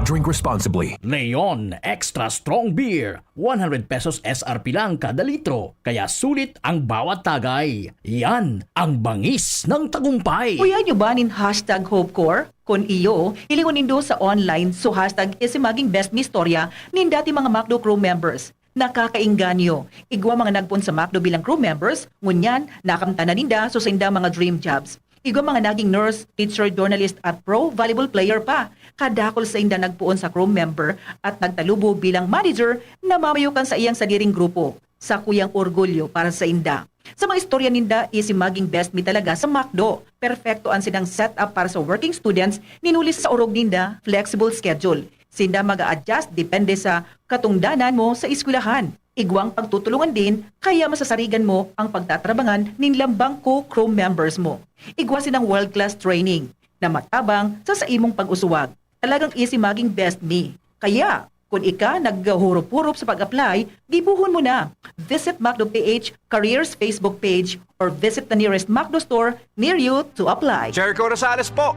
Drink responsibly. Leon Extra Strong Beer, one hundred pesos S R P lang kada litro, kaya sulit ang bawat tagay. Yan ang bangis ng tagumpay. Kaya nyo ba nin hashtag HopeCore? Kun iyo, hilingon nindo sa online so hashtag Easy Maging Best Mi Istorya nin dati mga McDo crew members. Nakakaengganyo. Igwa mga nagpoon sa McDo bilang crew members, ngunyan, nakamtan na ninda so saindang mga dream jobs. Igwa mga naging nurse, teacher, journalist at pro volleyball player pa. Kadakul sainda nagpoon sa crew member at nagtalubo bilang manager na mamayo kan saiyang sadiring grupo. Sakuyang orgulyo para sainda. Sa mga istorya ninda, easy maging best mi talaga sa McDo. Perpekto an sinang setup para sa working students, ninuli sa orog ninda, flexible schedule. Sinda mag-a-adjust depende sa katungdanan mo sa eskwelahan. Igwang pagtutulungan din, kaya masasarigan mo ang pagtatrabangan nin lambang co-crew members mo. Igwa sinang world-class training na matabang sa saimong pag-usuwag. Talagang easy maging best mi. Kaya, kun ika naghuhurup-hurup sa pag-apply, gibohon mo na. Visit McDo P H Careers Facebook page or visit the nearest McDo store near you to apply. Jericho Rosales po.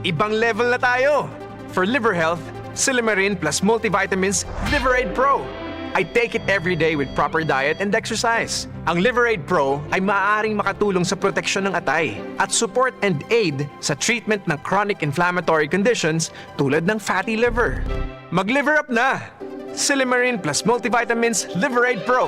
Ibang level na tayo. For liver health, Silimarin plus multivitamins Liver Aid Pro. I take it every day with proper diet and exercise. Ang Liver Aid Pro ay maaaring makatulong sa proteksyon ng atay at support and aid sa treatment ng chronic inflammatory conditions tulad ng fatty liver. Mag-liver up na! Silimarin plus multivitamins Liver Aid Pro.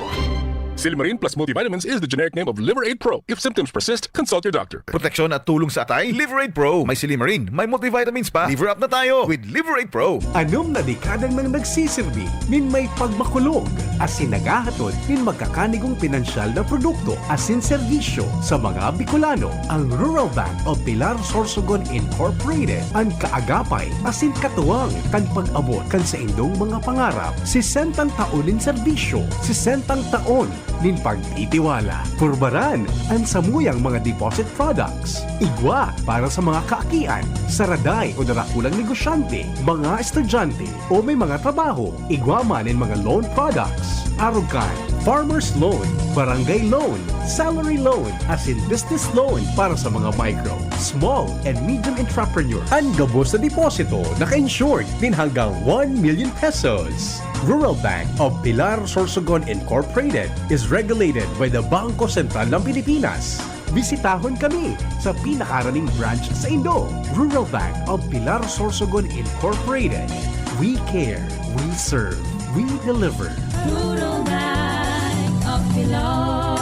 Silimarin plus multivitamins is the generic name of Liver Aid Pro. If symptoms persist, consult your doctor. Proteksyon at tulong sa atay, Liver Aid Pro. May silimarin, may multivitamins pa. Liver up na tayo with Liver Aid Pro. Anom na dekada nang nagsisirbi nin may pagmakulog asin naghahatod nin magkakanigong pinansyal na produkto asin serbisyo sa mga Bicolano. Ang Rural Bank of Pilar Sorsogon Incorporated an kaagapay asin katuwang kan pag-abot kan saindong mga pangarap. Sesentang taon nin serbisyo, sesentang taon nin pagtitiwala. Purbaran an samuyang mga deposit products. Igwa para sa mga kaakian, saraday o darakulang negosyante, mga estudyante o may mga trabaho. Igwa man nin mga loan products. Arog kan farmer's loan, barangay loan, salary loan, asin business loan para sa mga micro, small, and medium entrepreneur. An gabos na deposito naka-insured nin hanggang one million pesos. Rural Bank of Pilar Sorsogon Incorporated is regulated by the Bangko Sentral ng Pilipinas. Bisitahon kami sa pinakaraning branch saindo. Rural Bank of Pilar Sorsogon Incorporated. We care, we serve, we deliver. Rural Bank of Pilar.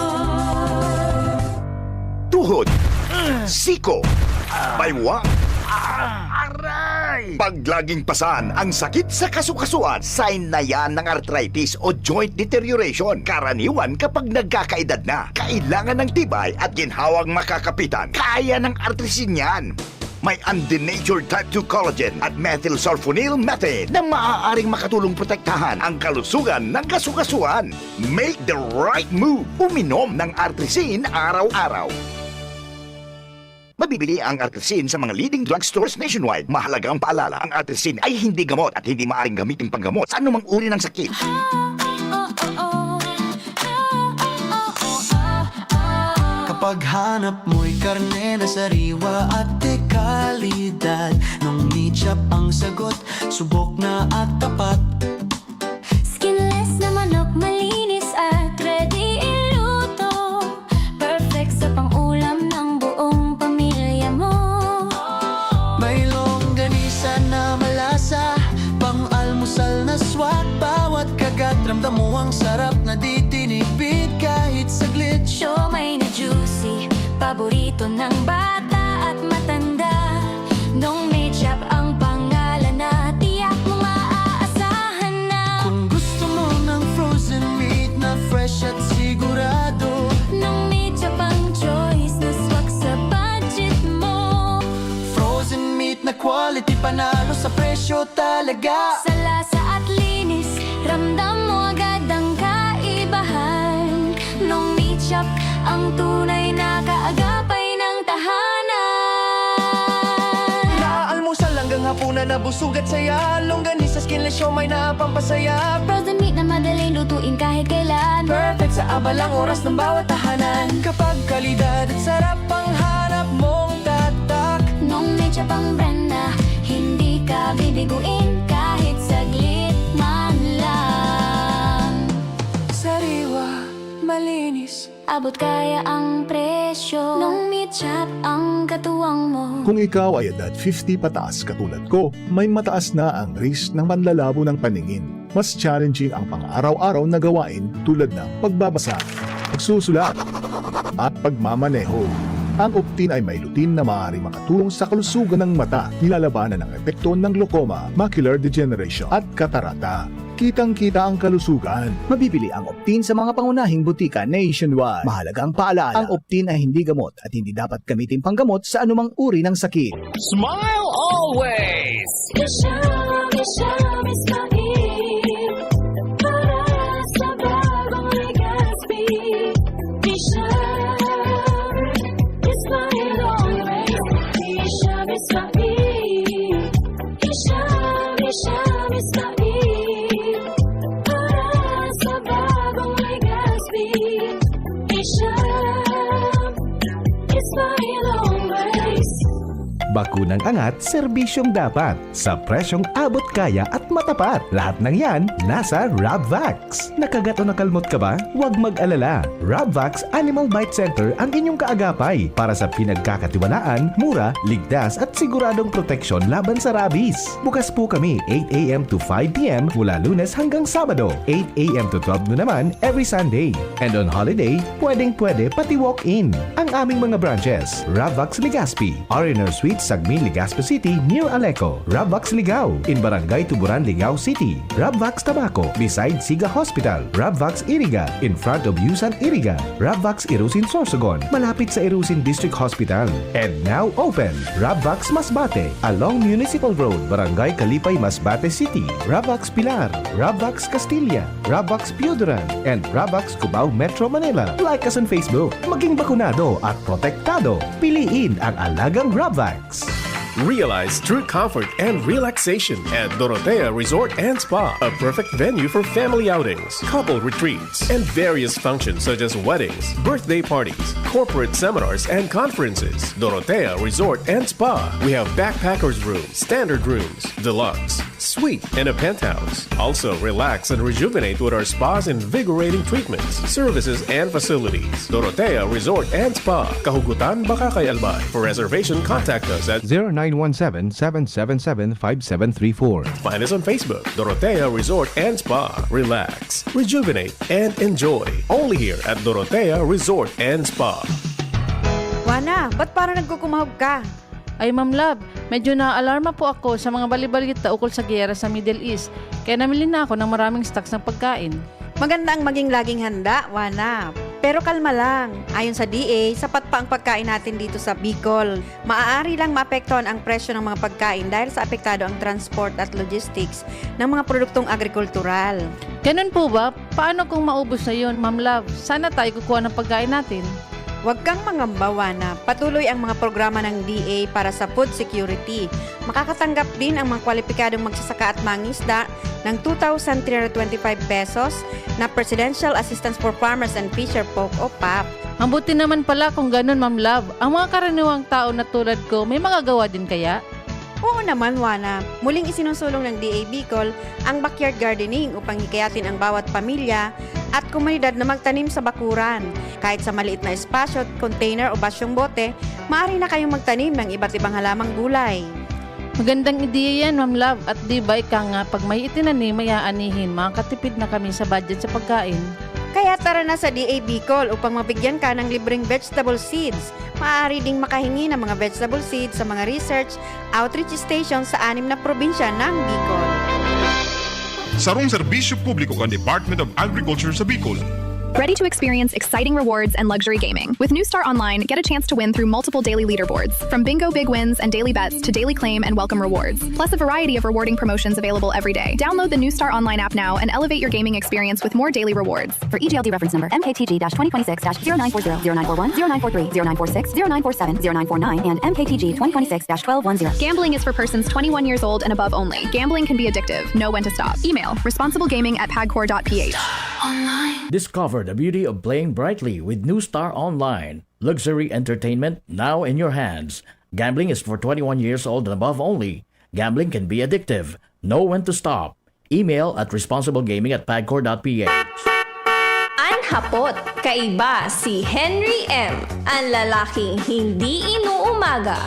Tuhod, siko, baywang, aray! Pag laging pasan ang sakit sa kasukasuan, sign na yan ng arthritis o joint deterioration. Karaniwan kapag nagkakaedad na, kailangan ng tibay at ginhawang makakapitan. Kaya ng Artrisin yan. May undenatured type two collagen at methylsulfonyl methane na maaaring makatulong protektahan ang kalusugan ng kasukasuan. Make the right move. Uminom ng Artrisin araw-araw. Mabibili ang Artrisin sa mga leading drugstores nationwide. Mahalagang paalala, ang Artrisin ay hindi gamot at hindi maaaring gamitin panggamot sa anumang uri ng sakit. Kapag hanap mo'y karne na sariwa at de kalidad, nung Meat Shop ang sagot, subok na at tapat. Skinless na manok, malinis at ready iluto. Perfect sa pang-ulam ng buong pamilya mo. May longganisa na malasa, pang-almusal na swak. Bawat kagat, ramdam mo ang sarap na di tinipid kahit saglit. Siomai na juicy, paborito ng bata at matanda. Nung Meat Shop ang pangalan na, tiyak mong maaasahan na. Kung gusto mo ng frozen meat na fresh at sigurado, Nung Meat Shop ang choice na swak sa budget mo. Frozen meat na quality, panalo sa presyo talaga. Sa lasa at linis, ramdam mo agad ang kaibahan. Nung Meat Shop ang tunay na kaagapay ng tahanan. Mula almusal hanggang hapunan na busog at saya. Longganisa, skinless siomai na pampasaya. Frozen meat na madaling lutuin kahit kailan. Perfect sa abalang oras ng bawat tahanan. Kapag kalidad at sarap ang hanap mong tatak. Nung Meat Shop ang brand na, hindi ka bibiguin kahit saglit man lang. Sariwa, malinis. Abot kaya ang presyo. Nung Meat Shop ang katuwang mo. Kung ikaw ay edad fifty pataas katulad ko, may mataas na ang risk ng panlalabo ng paningin. Mas challenging ang pang-araw-araw na gawain tulad ng pagbabasa, pagsusulat, at pagmamaneho. Ang Optin ay may lutein na maaaring makatulong sa kalusugan ng mata. Nilalabanan ang epekto ng glaucoma, macular degeneration, at katarata. Kitang-kita ang kalusugan. Mabibili ang Optin sa mga pangunahing butika nationwide. Mahalagang paalala, ang Optin ay hindi gamot at hindi dapat gamitin panggamot sa anumang uri ng sakit. Smile always! Isha, Isha, Ismail. Para sa bagong Legazpi. Isha, Ismail always. Isha, Ismail. Isha, Isha, Ismail. Para sa bagong Legazpi. Isha, Ismail always. Bakunang angat, serbisyong dapat, sa presyong abot kaya at matapat. Lahat ng yan, nasa Rabvax. Nakagat o nakalmot ka ba? Huwag mag-alala. Rabvax Animal Bite Center ang inyong kaagapay para sa pinagkakatiwalaan, mura, ligtas at siguradong proteksyon laban sa rabies. Bukas po kami eight a m to five p m mula Lunes hanggang Sabado, eight a m to twelve noon naman every Sunday. And on holiday, pwedeng-pwede pati walk-in. Ang aming mga branches, Rabvax Legazpi, R and R Suite, Sagmin, Legazpi City, near Aleco. Rabvax Ligao, in Barangay Tuburan, Ligao City. Rabvax Tabaco, beside Siga Hospital. Rabvax Iriga, in front of Yusan Iriga. Rabvax Irusin Sorsogon, malapit sa Irusin District Hospital. And now open, Rabvax Masbate, along Municipal Road, Barangay Kalipay, Masbate City. Rabvax Pilar, Rabvax Castilla, Rabvax Pioduran, and Rabvax Cubao, Metro Manila. Like us on Facebook. Maging bakunado at protektado. Piliin ang alagang Rabvax. Realize true comfort and relaxation at Dorotea Resort and Spa, a perfect venue for family outings, couple retreats, and various functions such as weddings, birthday parties, corporate seminars, and conferences. Dorotea Resort and Spa. We have backpackers room, standard rooms, deluxe, suite, and a penthouse. Also, relax and rejuvenate with our spa's invigorating treatments, services, and facilities. Dorotea Resort and Spa, Kahugutan, Bacacay, Albay. For reservation, contact us at zero nine one seven, seven seven seven, five seven three four. Find us on Facebook, Dorotea Resort and Spa. Relax, rejuvenate, and enjoy. Only here at Dorotea Resort and Spa. Wana, ba't parang nagkukumahog ka? Ay, Ma'am Love, medyo naaalarma po ako sa mga balibalita ukol sa giyera sa Middle East, kaya namili na ako ng maraming stocks ng pagkain. Maganda ang maging laging handa, Wana. Pero kalma lang. Ayon sa D A, sapat pa ang pagkain natin dito sa Bicol. Maaari lang maapektuhan ang presyo ng mga pagkain dahil sa apektado ang transport at logistics ng mga produktong agrikultural. Ganun po ba? Paano kung maubos na yun, Ma'am Love? Saan na tayo kukuha ng pagkain natin? Huwag kang mangamba, Wana. Patuloy ang mga programa ng D A para sa food security. Makakatanggap din ang mga kwalipikadong magsasaka at mangisda ng two thousand three hundred twenty-five pesos na Presidential Assistance for Farmers and Fisher Folk o pap. Mabuti naman pala kung ganun, Ma'am Love. Ang mga karaniwang tao na tulad ko, may magagawa din kaya? Oo naman, Wana. Muling isinusulong ng D A Bicol ang backyard gardening upang hikayatin ang bawat pamilya at komunidad na magtanim sa bakuran. Kahit sa maliit na espasyo, container o basyong bote, maaari na kayong magtanim ng iba't ibang halamang gulay. Magandang ideya yan, Ma'am Love. At di ba ika nga, pag may itinanim, may aanihin, makakatipid na kami sa budget sa pagkain. Kaya tara na sa D A Bicol upang mabigyan ka ng libreng vegetable seeds. Maaari ding makahingi ng mga vegetable seeds sa mga research outreach station sa anim na probinsya ng Bicol. Sarong serbisyo publiko kan Department of Agriculture sa Bicol. Ready to experience exciting rewards and luxury gaming? With New Star Online, get a chance to win through multiple daily leaderboards, from bingo big wins and daily bets to daily claim and welcome rewards, plus a variety of rewarding promotions available every day. Download the New Star Online app now and elevate your gaming experience with more daily rewards. For E G L D reference number, M K T G twenty twenty-six dash zero nine four zero, zero nine four one, zero nine four three, zero nine four six, zero nine four seven, zero nine four nine, and M K T G twenty twenty-six dash twelve one zero. Gambling is for persons twenty-one years old and above only. Gambling can be addictive. Know when to stop. Email responsiblegaming at pagcor dot P H. Discover the beauty of playing brightly with New Star Online. Luxury entertainment now in your hands. Gambling is for twenty-one years old and above only. Gambling can be addictive. Know when to stop. Email at responsiblegaming at pagcor dot P H. An hapot, kaiba si Henry M, an lalaking hindi inuumaga.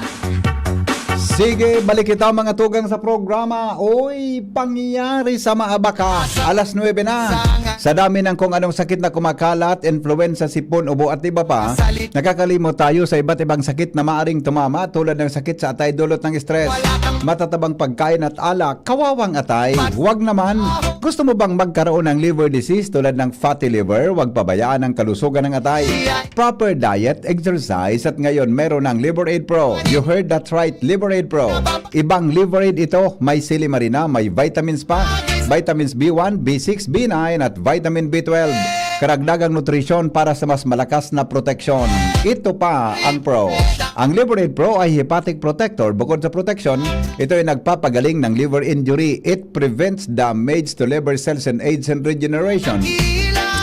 Sige, balik kita mga tugang sa programa. Oy, pangyayari sa maabakas. Alas nuebe na. Sa dami ng kung anong sakit na kumakalat, influenza, sipon, ubo at iba pa, nakakalimot tayo sa iba't ibang sakit na maaring tumama tulad ng sakit sa atay dulot ng stress, matatabang pagkain at alak, kawawang atay. Wag naman. Gusto mo bang magkaroon ng liver disease tulad ng fatty liver? Wag pabayaan ang kalusugan ng atay. Proper diet, exercise, at ngayon meron ng Liver Aid Pro. You heard that right, Liver Aid Pro. Ibang Liver Aid ito, may silimarina, may vitamins pa, vitamins B one, B six, B nine, at vitamin B twelve. Karagdagang nutrisyon para sa mas malakas na proteksyon. Ito pa ang Pro. Ang Liver Aid Pro ay hepatic protector. Bukod sa proteksyon, ito ay nagpapagaling ng liver injury. It prevents damage to liver cells and aids in regeneration.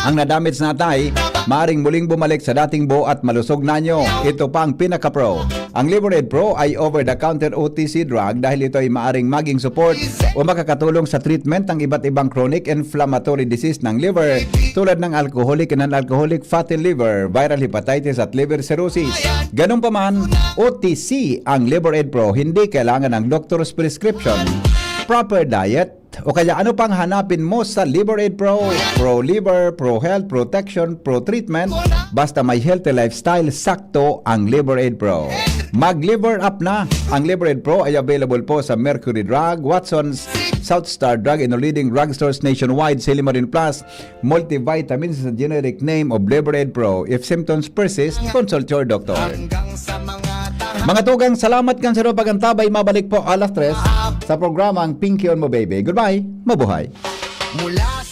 Ang nadamage na atay, maaring muling bumalik sa dating buo at malusog na anyo. Ito pa ang pinaka-pro. Ang Liver Aid Pro ay over-the-counter O T C drug dahil ito ay maaring maging support o makakatulong sa treatment ng iba't ibang chronic inflammatory disease ng liver, tulad ng alcoholic and non-alcoholic fatty liver, viral hepatitis at liver cirrhosis. Ganun pa man, O T C ang Liver Aid Pro, hindi kailangan ng doctor's prescription. Proper diet, o kaya ano pang hanapin mo sa Liver Aid Pro? Pro liver, pro health, protection, pro treatment. Basta may healthy lifestyle, sakto ang Liver Aid Pro. Mag-Liver Up na! Ang Liver Aid Pro ay available po sa Mercury Drug, Watson's, South Star Drug, and leading drugstores nationwide, Silimarin Plus, multivitamins sa generic name of Liver Aid Pro. If symptoms persist, consult your doctor. Mga tugang, salamat kan sa pag-antabay. Mabalik po alas tres sa programa ang Pinky on Mo Baby. Goodbye. Mabuhay. Mula